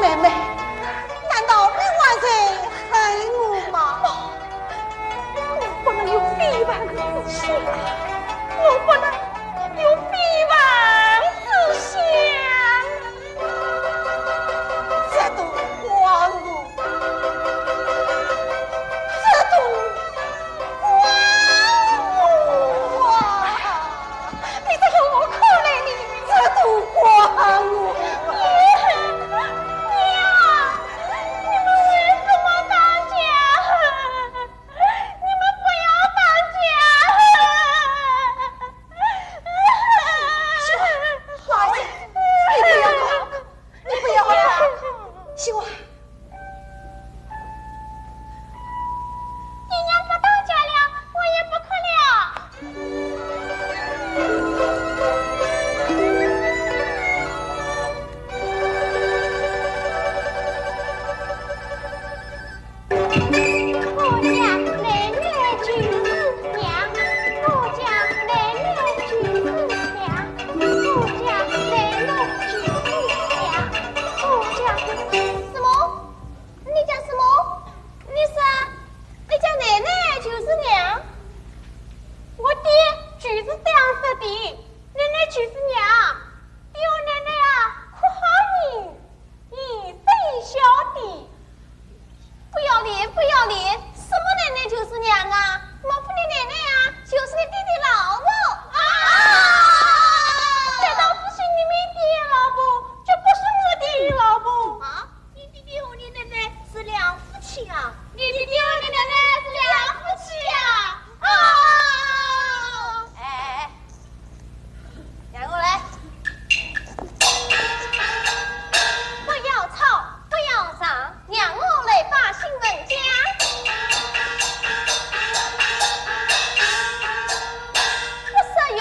妹妹，难道你还在恨我吗？我不能有非分之想，我不能有非分之想。 这都怪我，这都怪我啊！你这个我可怜你，这都怪我。你，你呀，你们为什么打架？你们不要打架！ 秀华，好孩子，你不要哭，你不要哭，秀华。你娘不打架了，我也不哭了。 我家奶奶就是娘，我家奶奶就是娘，我家奶奶就是娘，我家什么？你讲什么？你说你家奶奶就是娘？我爹就是这样说的，奶奶就是娘，爹和奶奶啊，可好呢。 你这小的，不要脸，不要脸！什么奶奶就是娘啊？我不是你奶奶啊，就是你爹的老婆啊！难道不是你们爹老婆，就不是我爹老婆？啊，你爹爹和你奶奶是两夫妻啊？你爹爹和你奶奶是两夫妻啊？啊！哎，让我来。 不要吵，不要嚷，让我来把信问讲。不说药，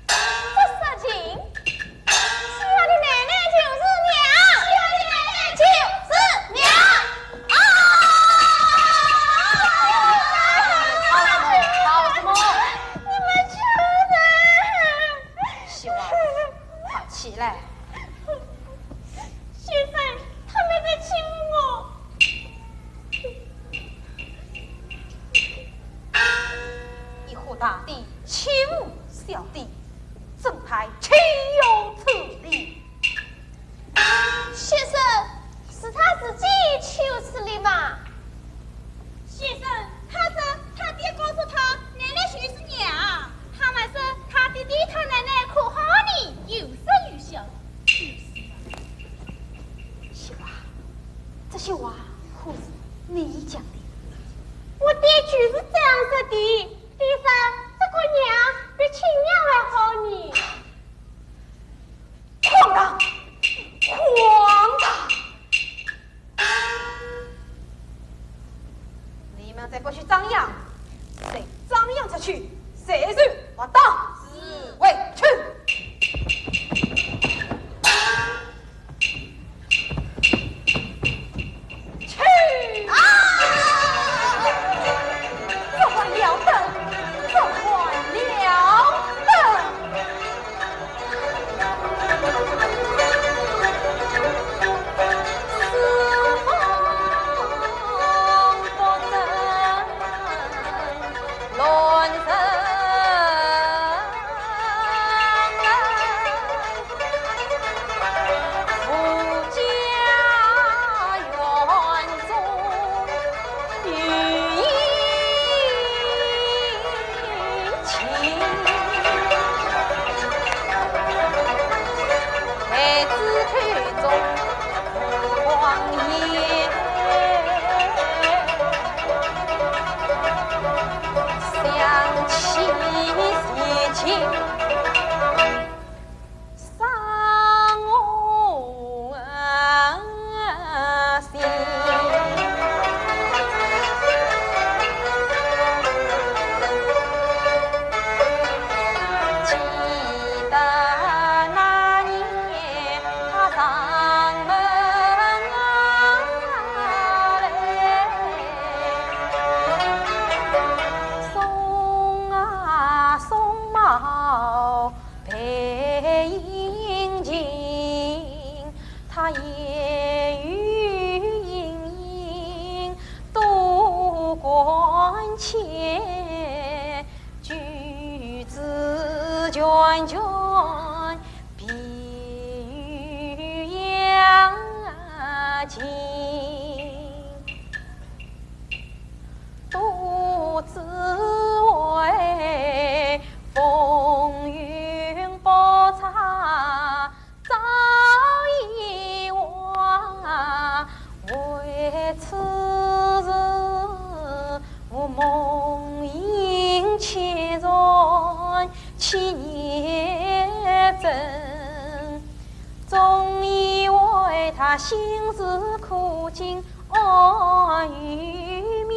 不说情，秀华的奶奶就是娘，秀华的奶奶就是娘。啊！吵什么？你们这人！ 秀华，快起来！先生，他们在欺负我。你和大的欺负小的，真该岂有此理！ 先生，是他自己就是的嘛。先生，他说他爹告诉他，奶奶就是娘。他们说他爹爹他奶奶可好呢，有说有笑。秀华，这些话可是你讲的？我爹就是这样说的，爹说这个娘比亲娘还好呢。背影近，他夜雨隐隐多关切，举止眷眷 碧玉阳尽，独自为风云宝刹早已忘。为此事，我梦萦千转 千夜枕，总以为他心事苦尽安于民。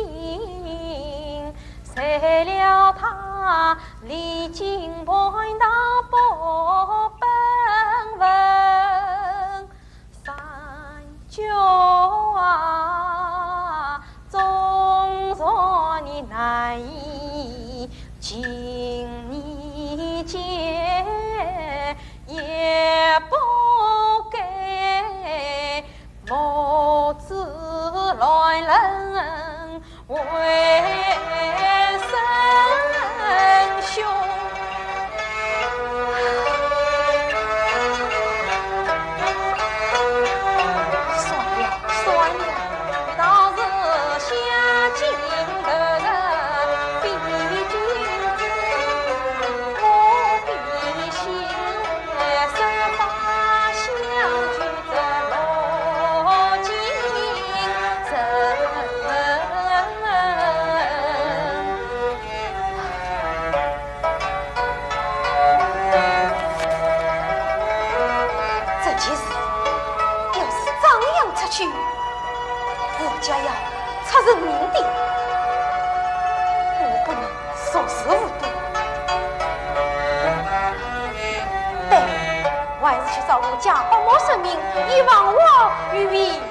谁料他历经盘道不本分， 三九啊，纵然你难以尽你节，也不该母子乱伦 为生兄。算了，算了，倒是下井的人非君子，我必先设法相救 这罗金生。这件事要是张扬出去，吴家要出人命的，我不能 熟视无睹。对，我还是去找我家伯母说明，以防我遇危险。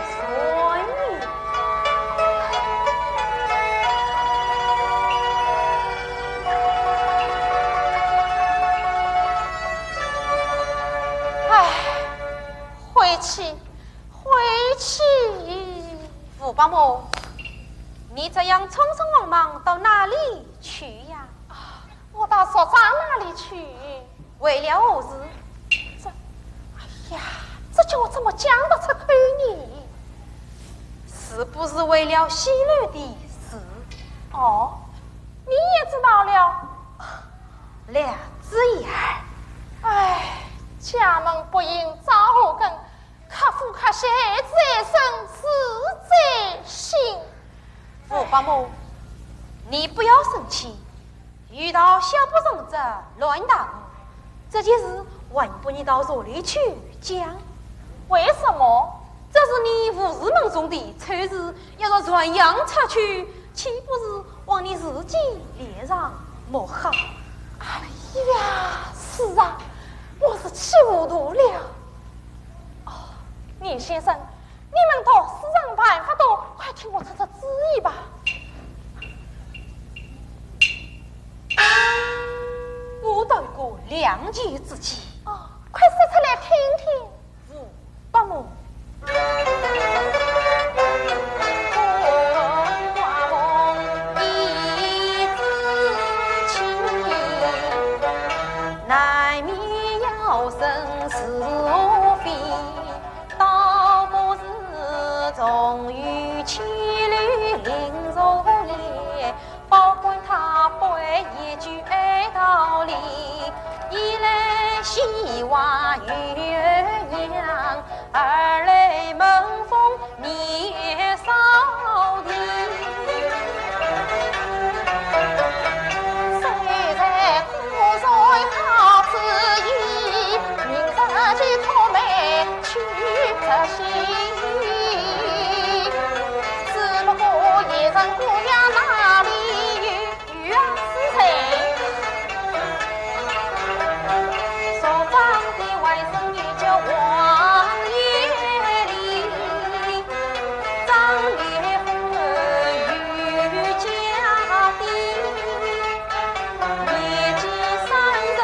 唉，晦气，晦气！吴伯母，你这样匆匆忙忙到哪里 去呀？啊，我到所长那里去。为了何事？这，哎呀，这叫我怎么讲得出口呢？是不是为了西楼的事？哦，你也知道了？略知一二。唉，家门不幸早无根， 客户客气在人，事在心。吴伯母，你不要生气，有道小不成则乱大悟，这件事还不你到社里去讲。为什么？这是你吴氏门中的丑事，要是传扬出去，岂不是 望你自己脸上抹黑。哎呀，是啊，我是气糊涂了。哦，严先生，你们读书人办法多，快替我出出主意吧。我倒有个两全之计。哦，快说出来听听。 吴伯母。难免要生是非，倒不如重于妻女临终夜， 保管他背一句爱道理，一来戏话与儿娘，二来门风灭扫地。谁在苦守好主意，明日就托媒去执行。只不过一人姑娘哪里有 有啊，是谁？所长的外甥女叫王月丽，张月凤有家底，年纪三十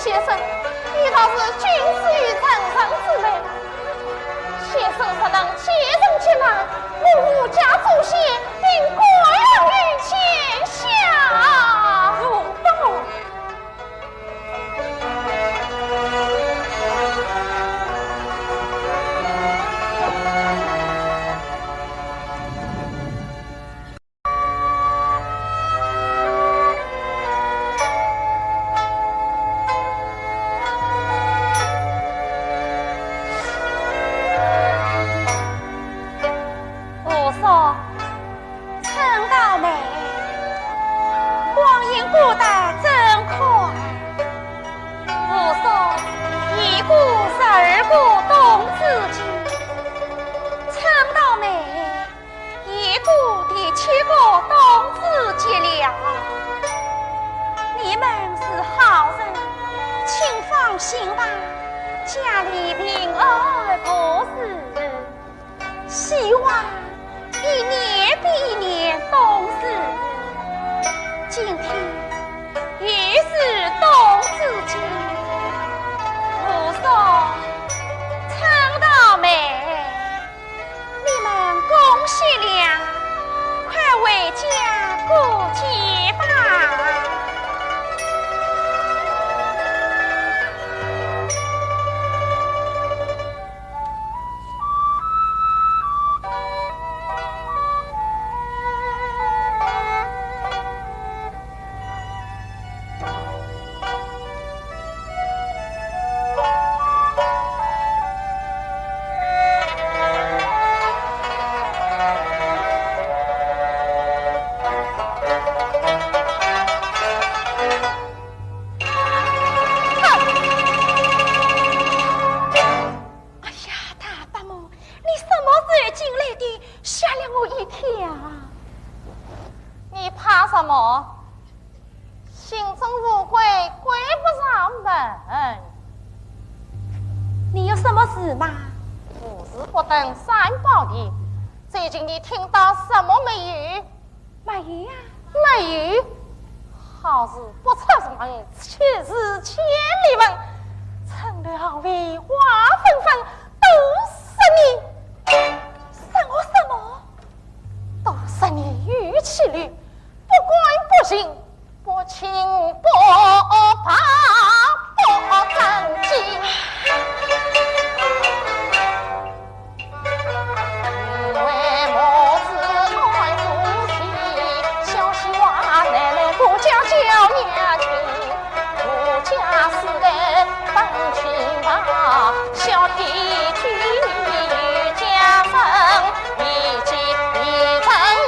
先生，你倒是君子以成人之美。先生若能继承金兰，我吴家祖先定归荣于天下。不不不，我说，陈道美，光阴过得真快。我说，一个十二个冬至节，陈道美， 一个第七个冬至节了。你们是好人，请放心吧，家里平安无事。希望一年比一年冬至。今天也是冬至节，武松、陈道美， 你们恭喜了，快回家过节吧。哎呀，大伯母，你什么时候进来的？吓了我一跳。你怕什么？ 心中无鬼，鬼不上门。你有什么事吗？无事不登三宝殿，最近你听到什么没有？没有啊。没有？好事不出门，七日千里问，城楼巷尾花纷纷，都是你。什么什么？都是你与妻女，不管不行， 不清不白不正经。因为母子断夫妻，小戏娃奶奶不教叫娘亲，不教世代 本清白，小弟娶你与家人，一妻一人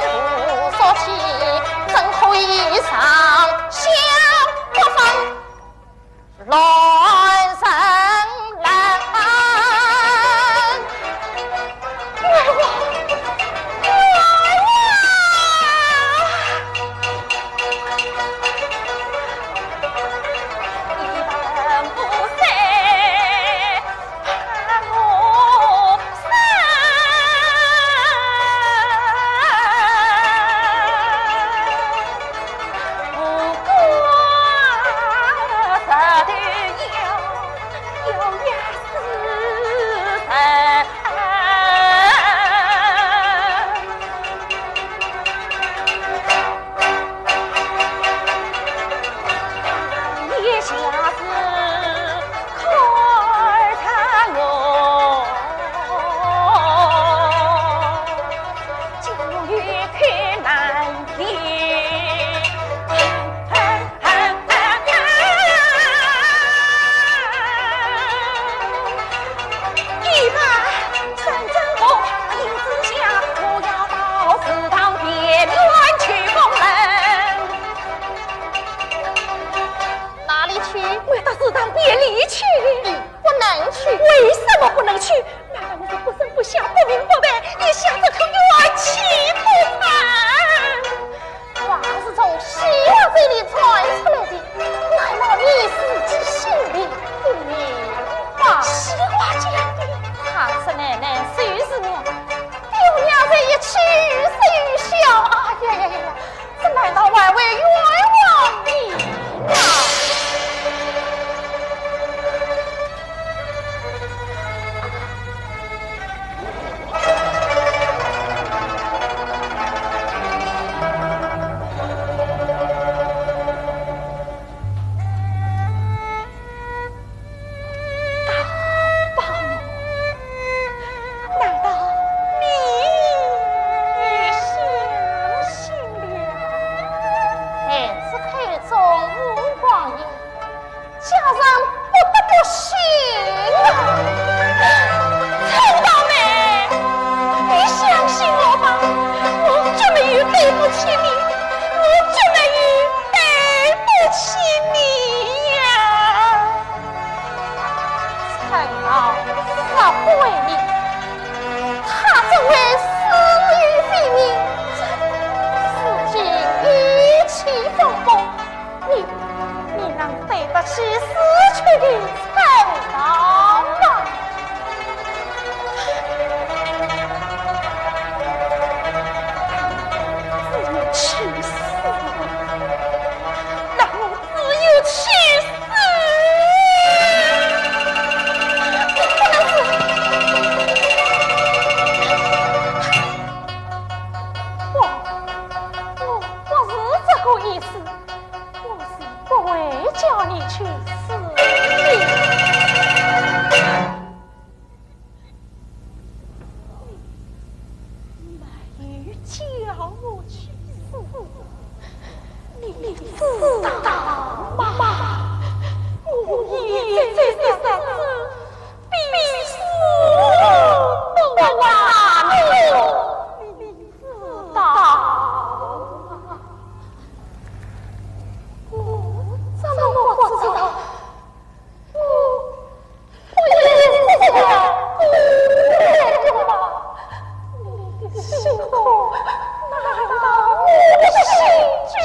无所弃，怎可以长相不分乱人叫我去死，你知道吗？我已经在这必死不能了，你知道吗？我怎么不知道？我 我也是这样，我也是这样。你的辛苦，难道我心中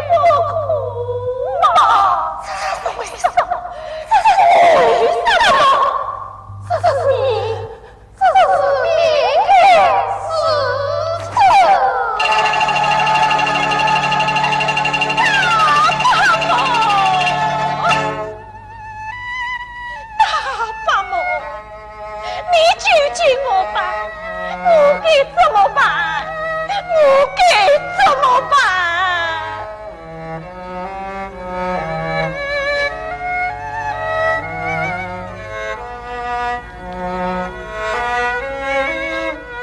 不苦吗？这是为什么？这是为什么？这是你，这是你的事情。大伯母，大伯母， 你救救我吧，我该怎么办？我该怎么办？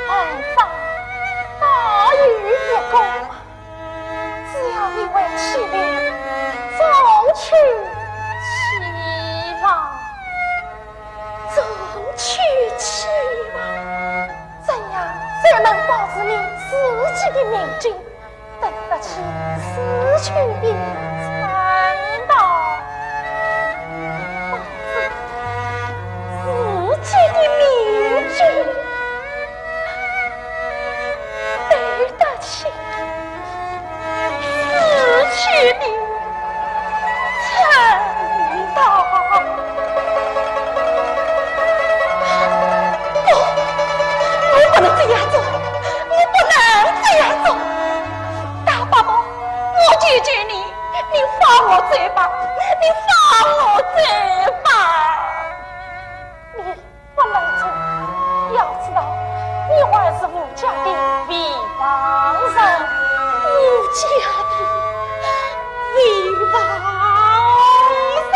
哎呀，哪有一个 只要你会起名，重娶妻房，重娶妻房，怎样才能保住你自己的名声，对得起死去的人道？保住自己的名声， 对得起死去的人道。不，我不能这样做，我不能这样做。大伯母，我求求你，你放我走吧，你放我走吧。你 不能走，要知道，你还是吴家的未亡人。吴家的未亡人。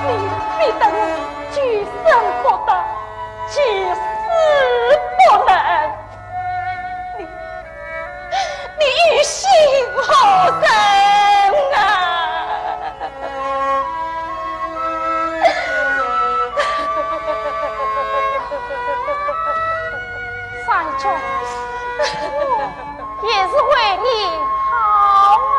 你逼得我 就生活到至死不能。你，你于心何忍啊？三春，我也是为你好啊。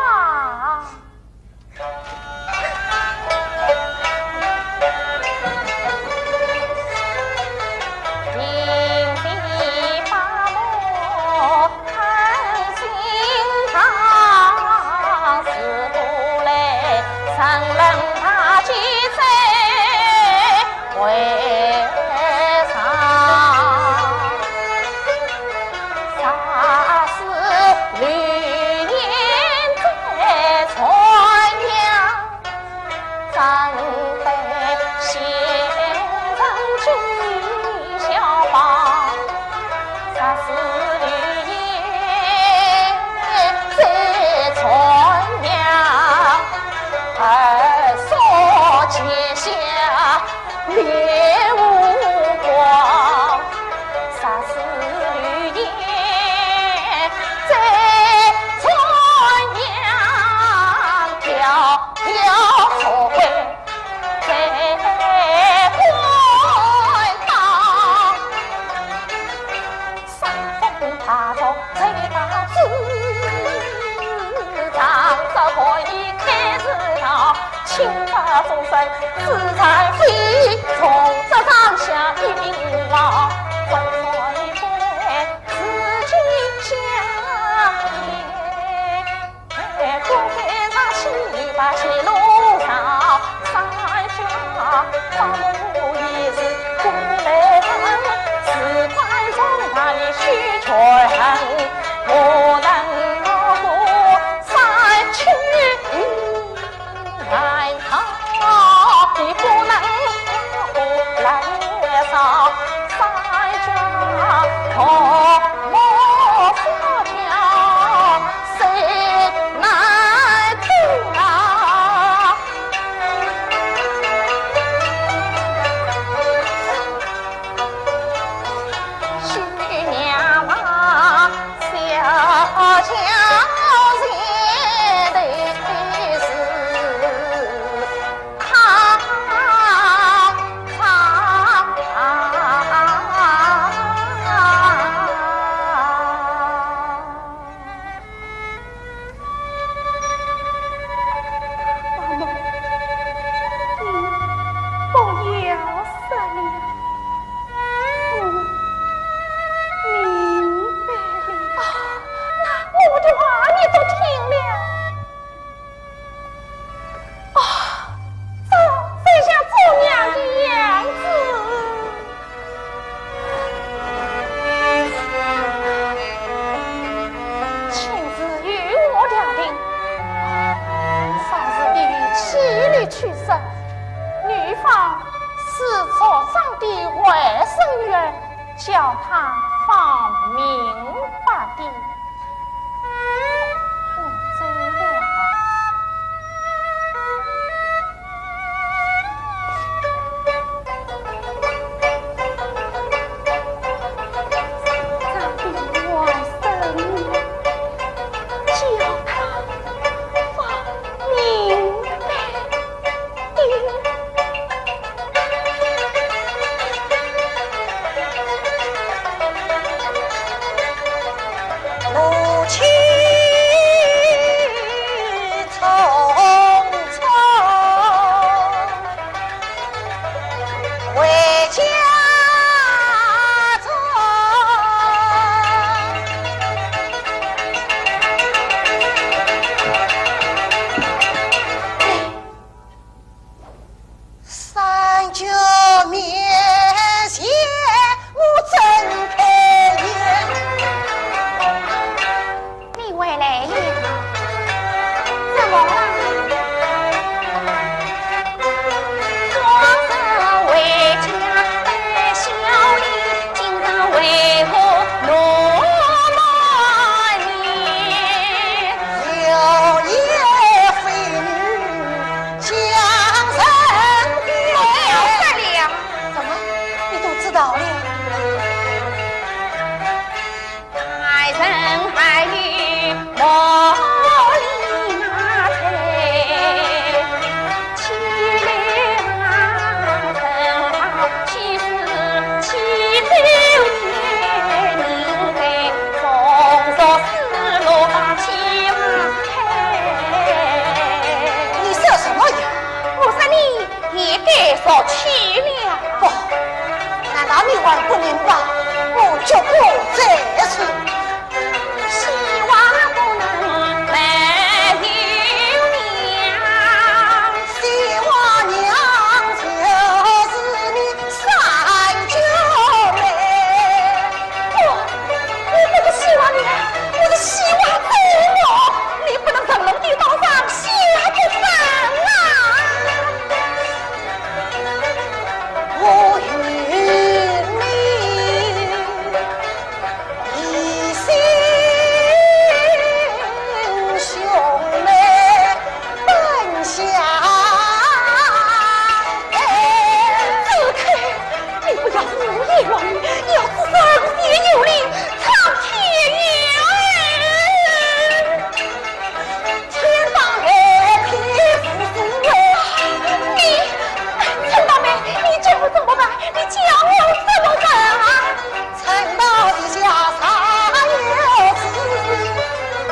阿蒙，你不要说了，我明白了。啊，那我的话你都听了。 啊，这真像做娘的样子。亲事由我料定，丧事已妻离子散，女方是族长的外甥女儿，叫她放明白点。 我走了。长辈外甥，叫他放明白点。 母亲匆匆回家中。 三舅面前我真开眼。你回来了？怎么了？昨日回家带笑脸， 今朝为何落满面？有言非语讲人言。不要说了。怎么？你都知道了？爱人爱你莫理那谁。 你说什么呀？我说你也该受气了。不，难道你还不明白我脚骨在此？ 希望不能没有娘。希望娘就是你三舅妹。不，我不是希望娘，我是希望祖母，你不能沉沦地道上下不凡啊！我与你 一心兄妹本相爱。子开，你不要胡言乱语，要知三界有灵，苍天有眼。 天上来天无所谓。你，陈大妹，你叫我怎么办？你叫我怎么办啊？陈大地下啥有子，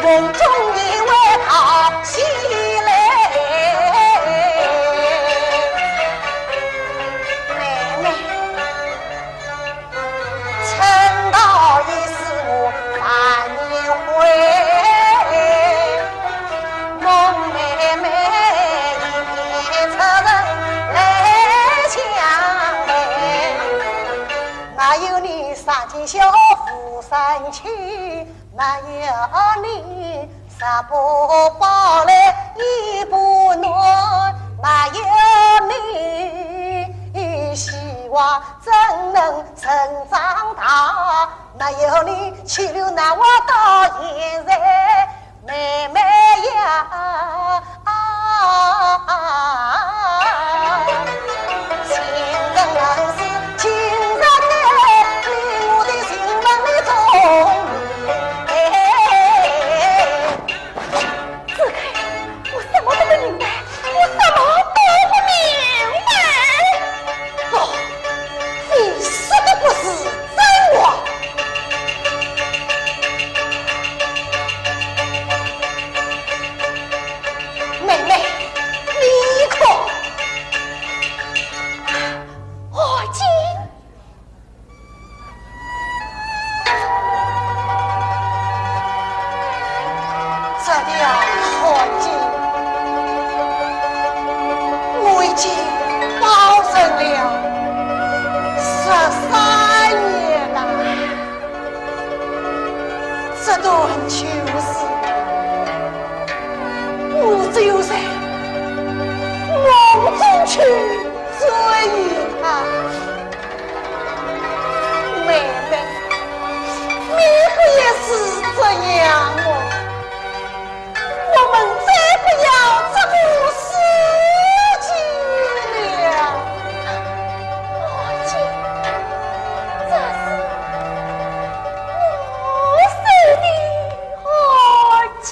梦中你为他起来。妹妹。 陈大爷是我万年会，梦妹妹一片出人来相陪。哪有你杀鸡笑虎生气，哪有你 食不饱来衣不暖，哪有你希望怎能成长大？哪有你气流难忘到现在，妹妹呀！呀，韩景，我已经保存了十三年了。这段旧事，我只有在梦中去追忆它。妹妹，你可也是这样哦。 我们再不要这个世界了。母亲，这是我受的寒气。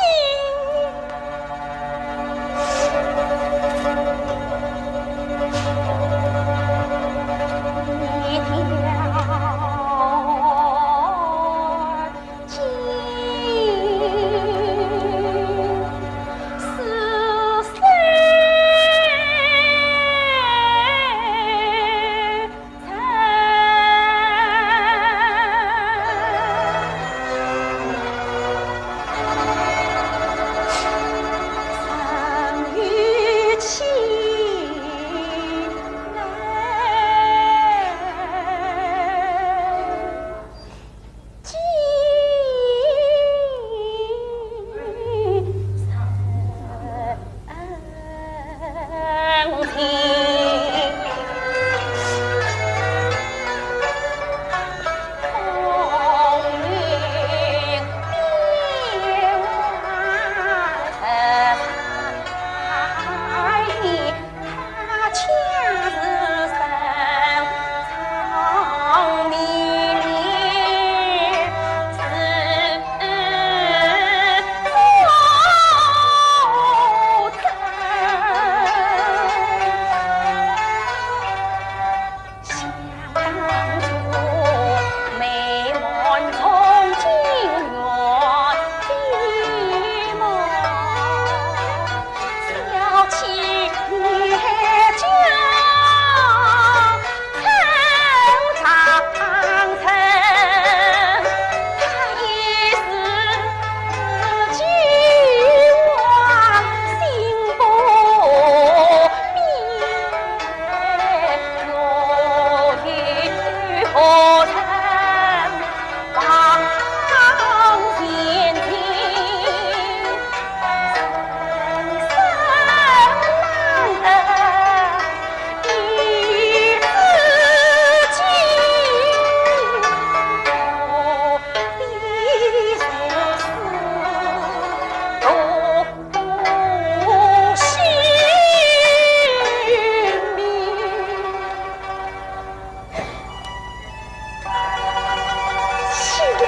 你的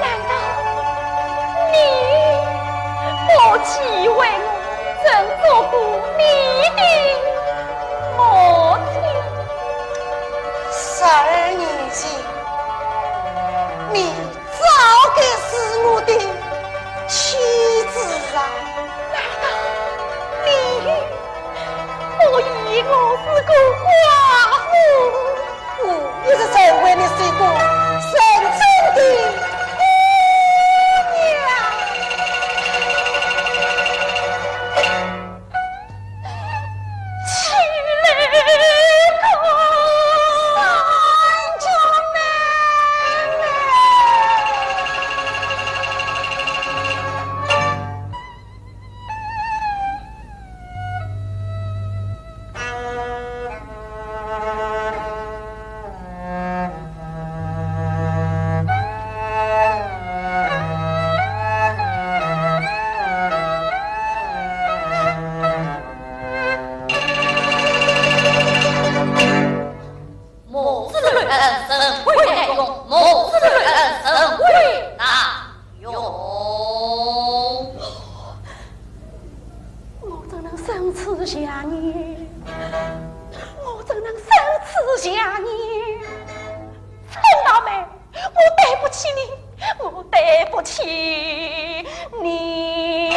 难道你不忌讳我曾做过你的母亲？十二年前，你 早该是我的妻子啊！难道你不嫌我是个寡妇？我一直认为你是一个贤良的姑娘。 母子恩深为难容，母子恩深为难容。我怎能生此下女？我怎能生此下女？陈大妹， 我对不起你，我对不起你呀！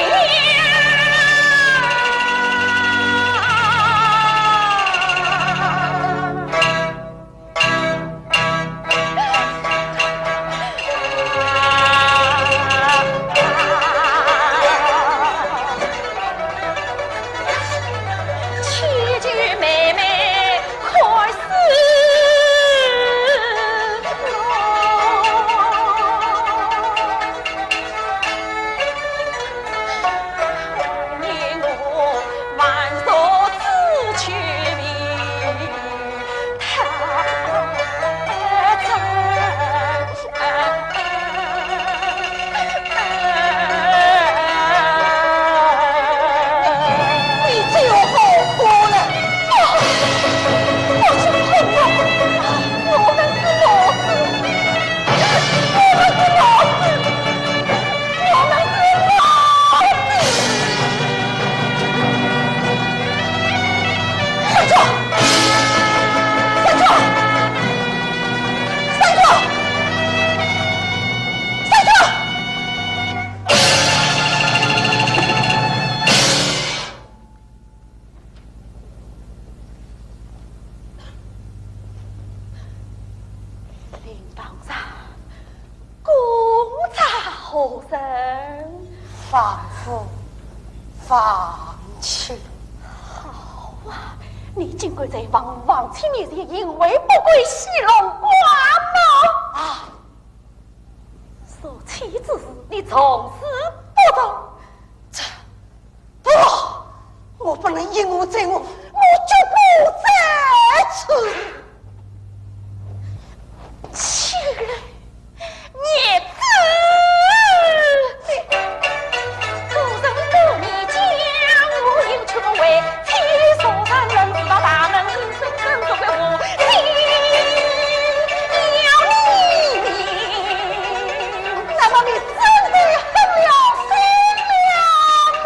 放夫放妻。好啊，你竟敢在王王妻面前淫秽不轨，戏弄寡母啊！ 受气之事，你从此不得。这，不，我不能因我罪恶，我绝不在此。起来，孽子！那么你真的狠了心了么？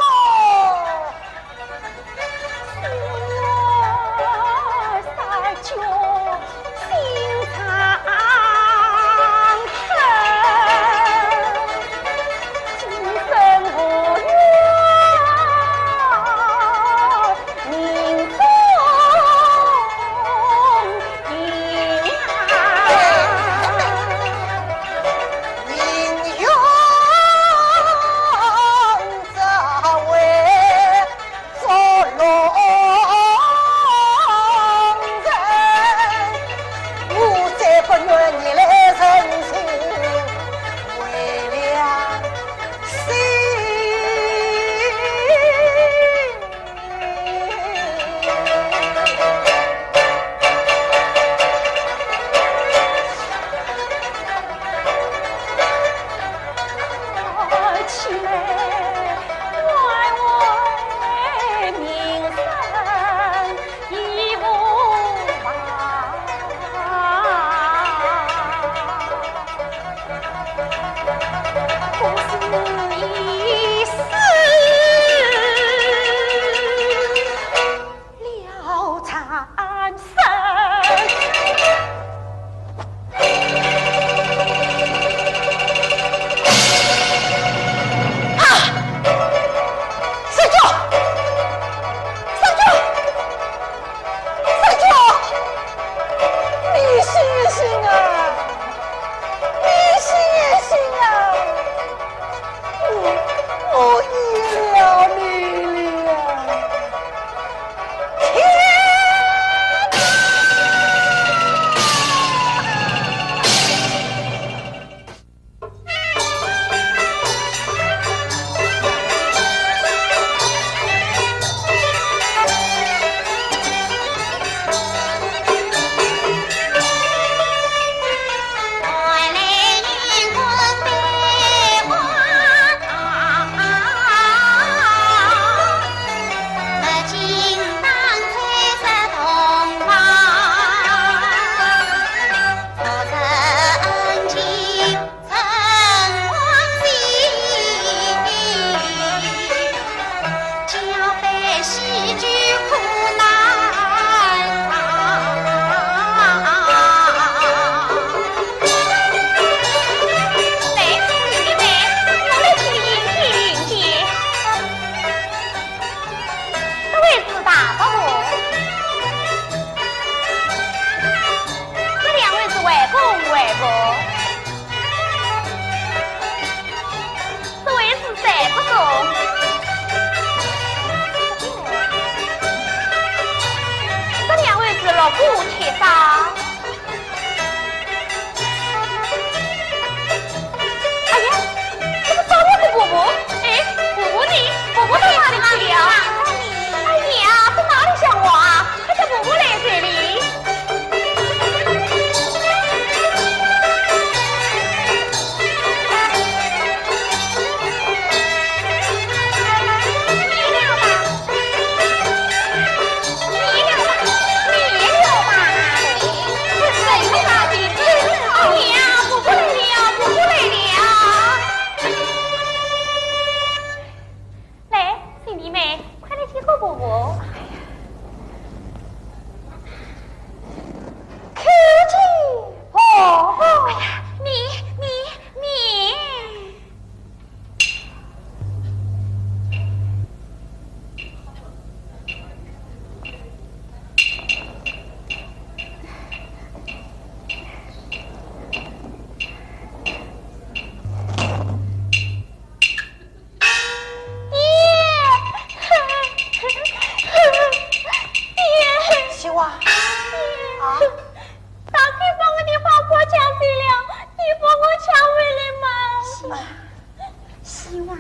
今晚，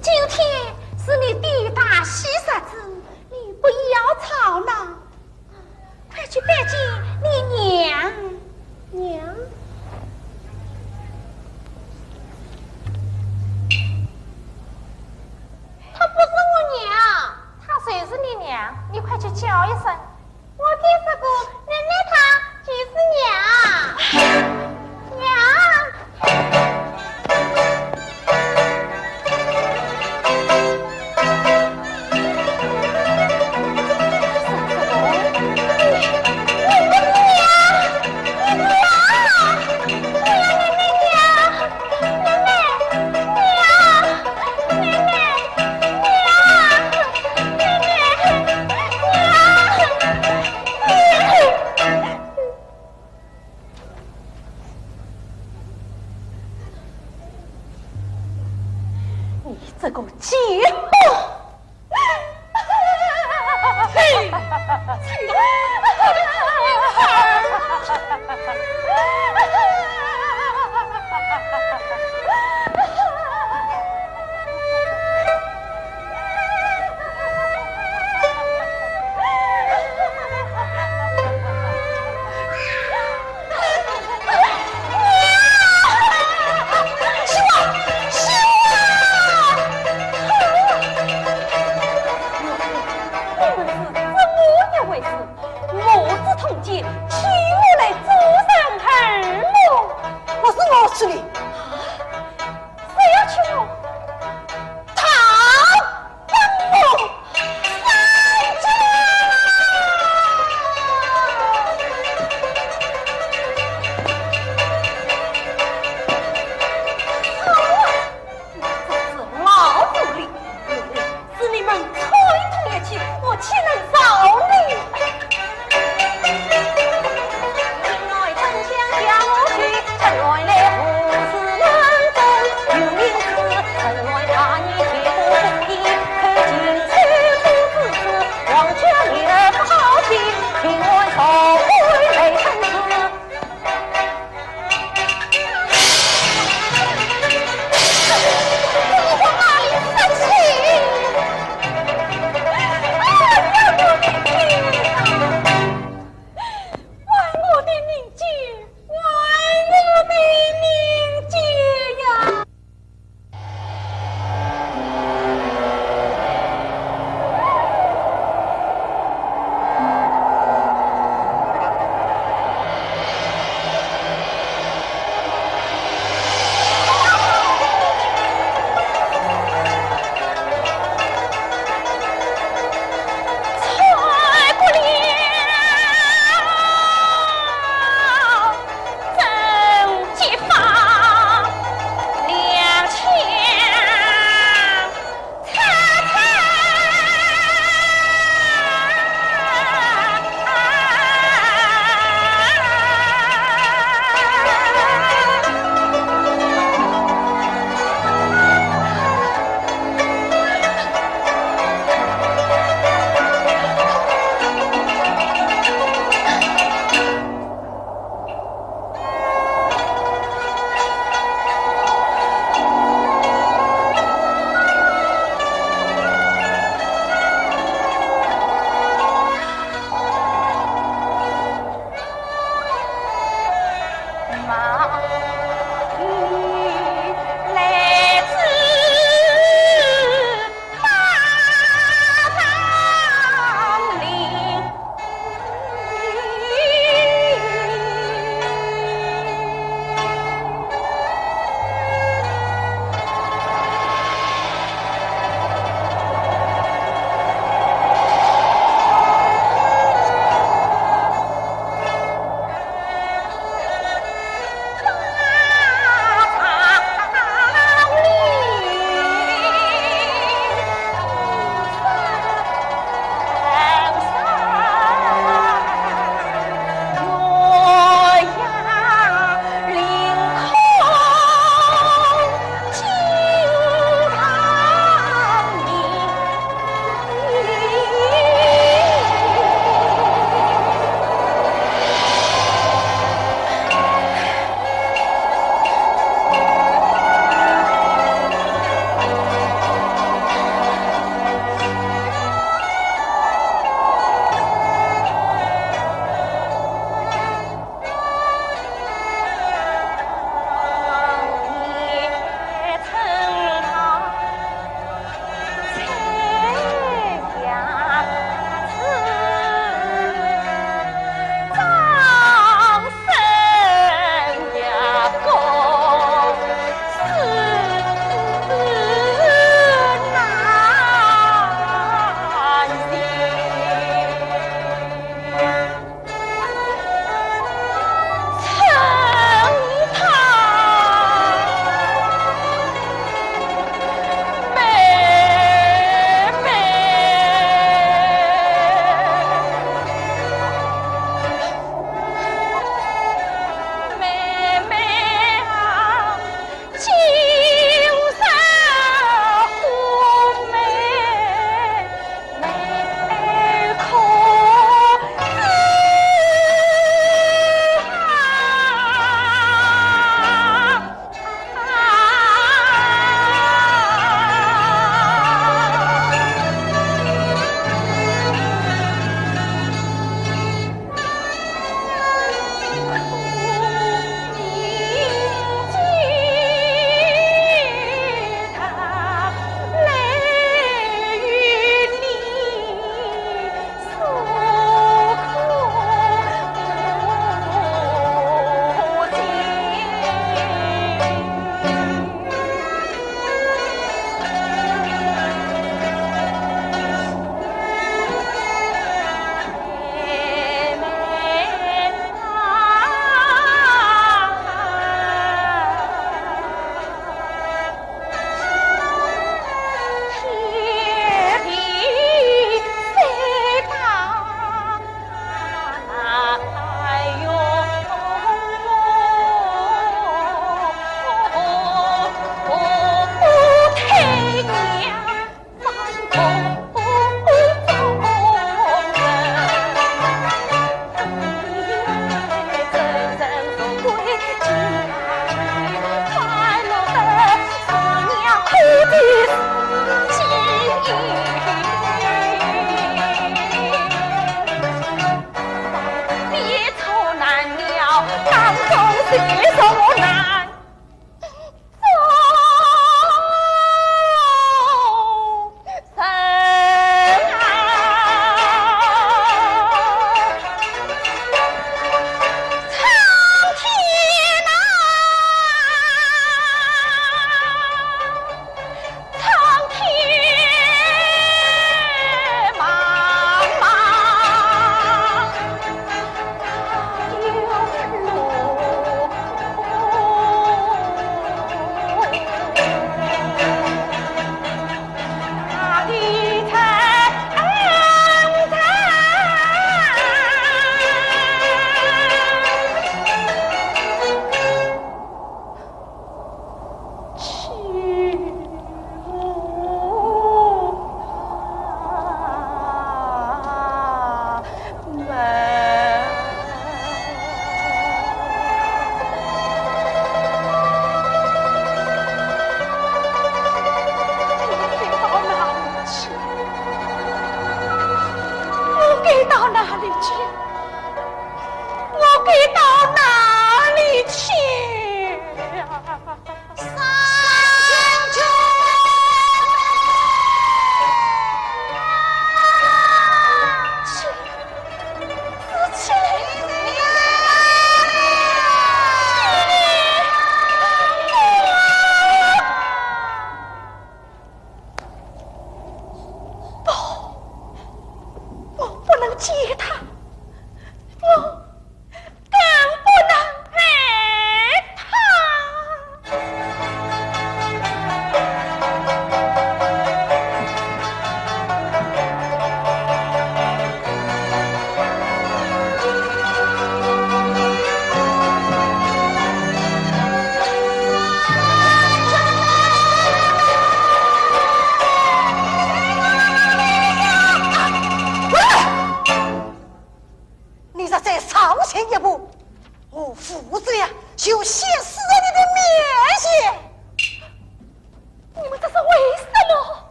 今天是你的大喜日子，你不要吵闹，快去拜见你娘。娘？她不是我娘。她就是你娘，你快去叫一声。 我跟这个奶奶她就是娘。娘。你这个贱货！嘿，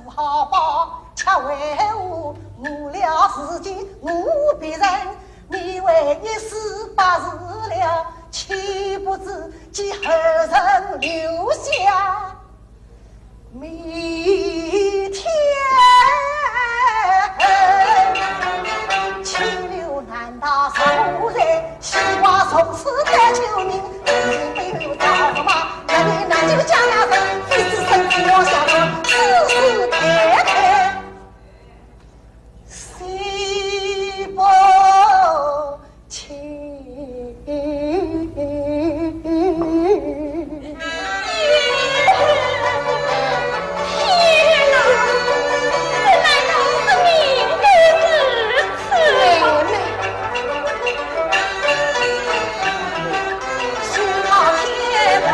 好报，却为何误了时节误别人？你为一时不时了，岂不知给后人留下明天？清流难道尚无罪？ 西瓜从此得救命，人心背后找什么？人民难救家那人，一只身子落下去，世事太太，谁不清？天哪，这乃都是命定之事。妹妹，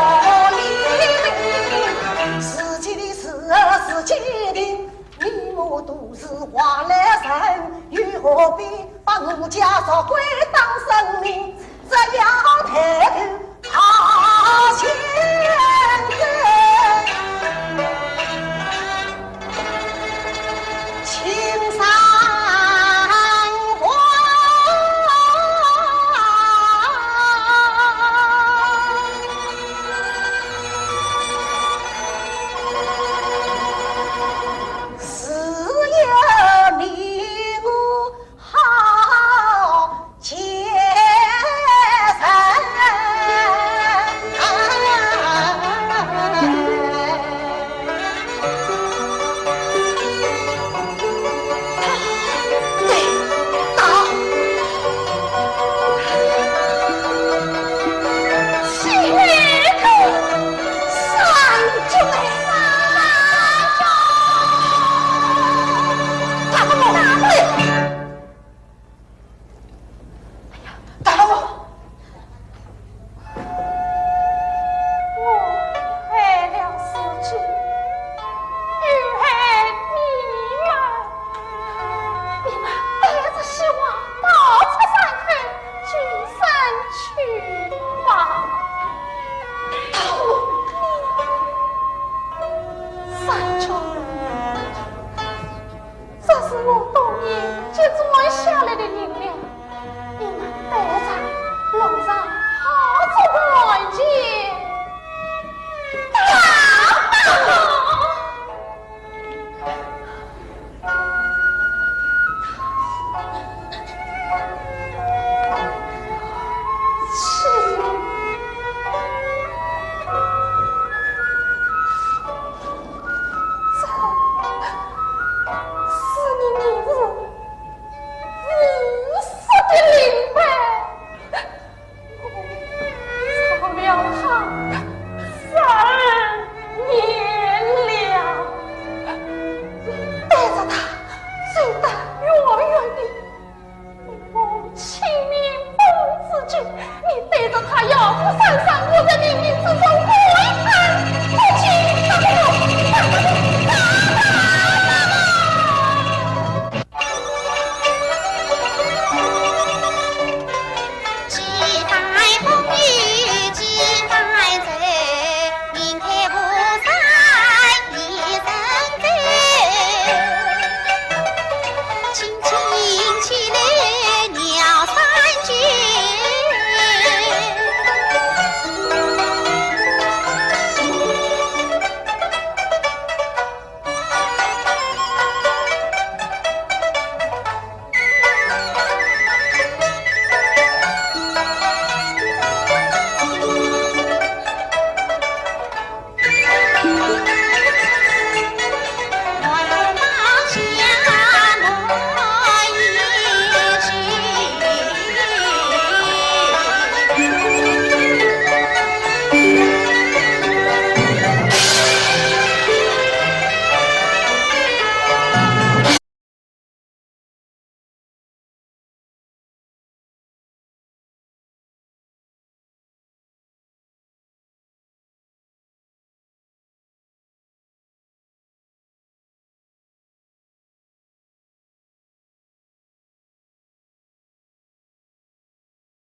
自己的事儿自己定，你我都是往来人，又何必把奴家做鬼当神明？只要抬头他心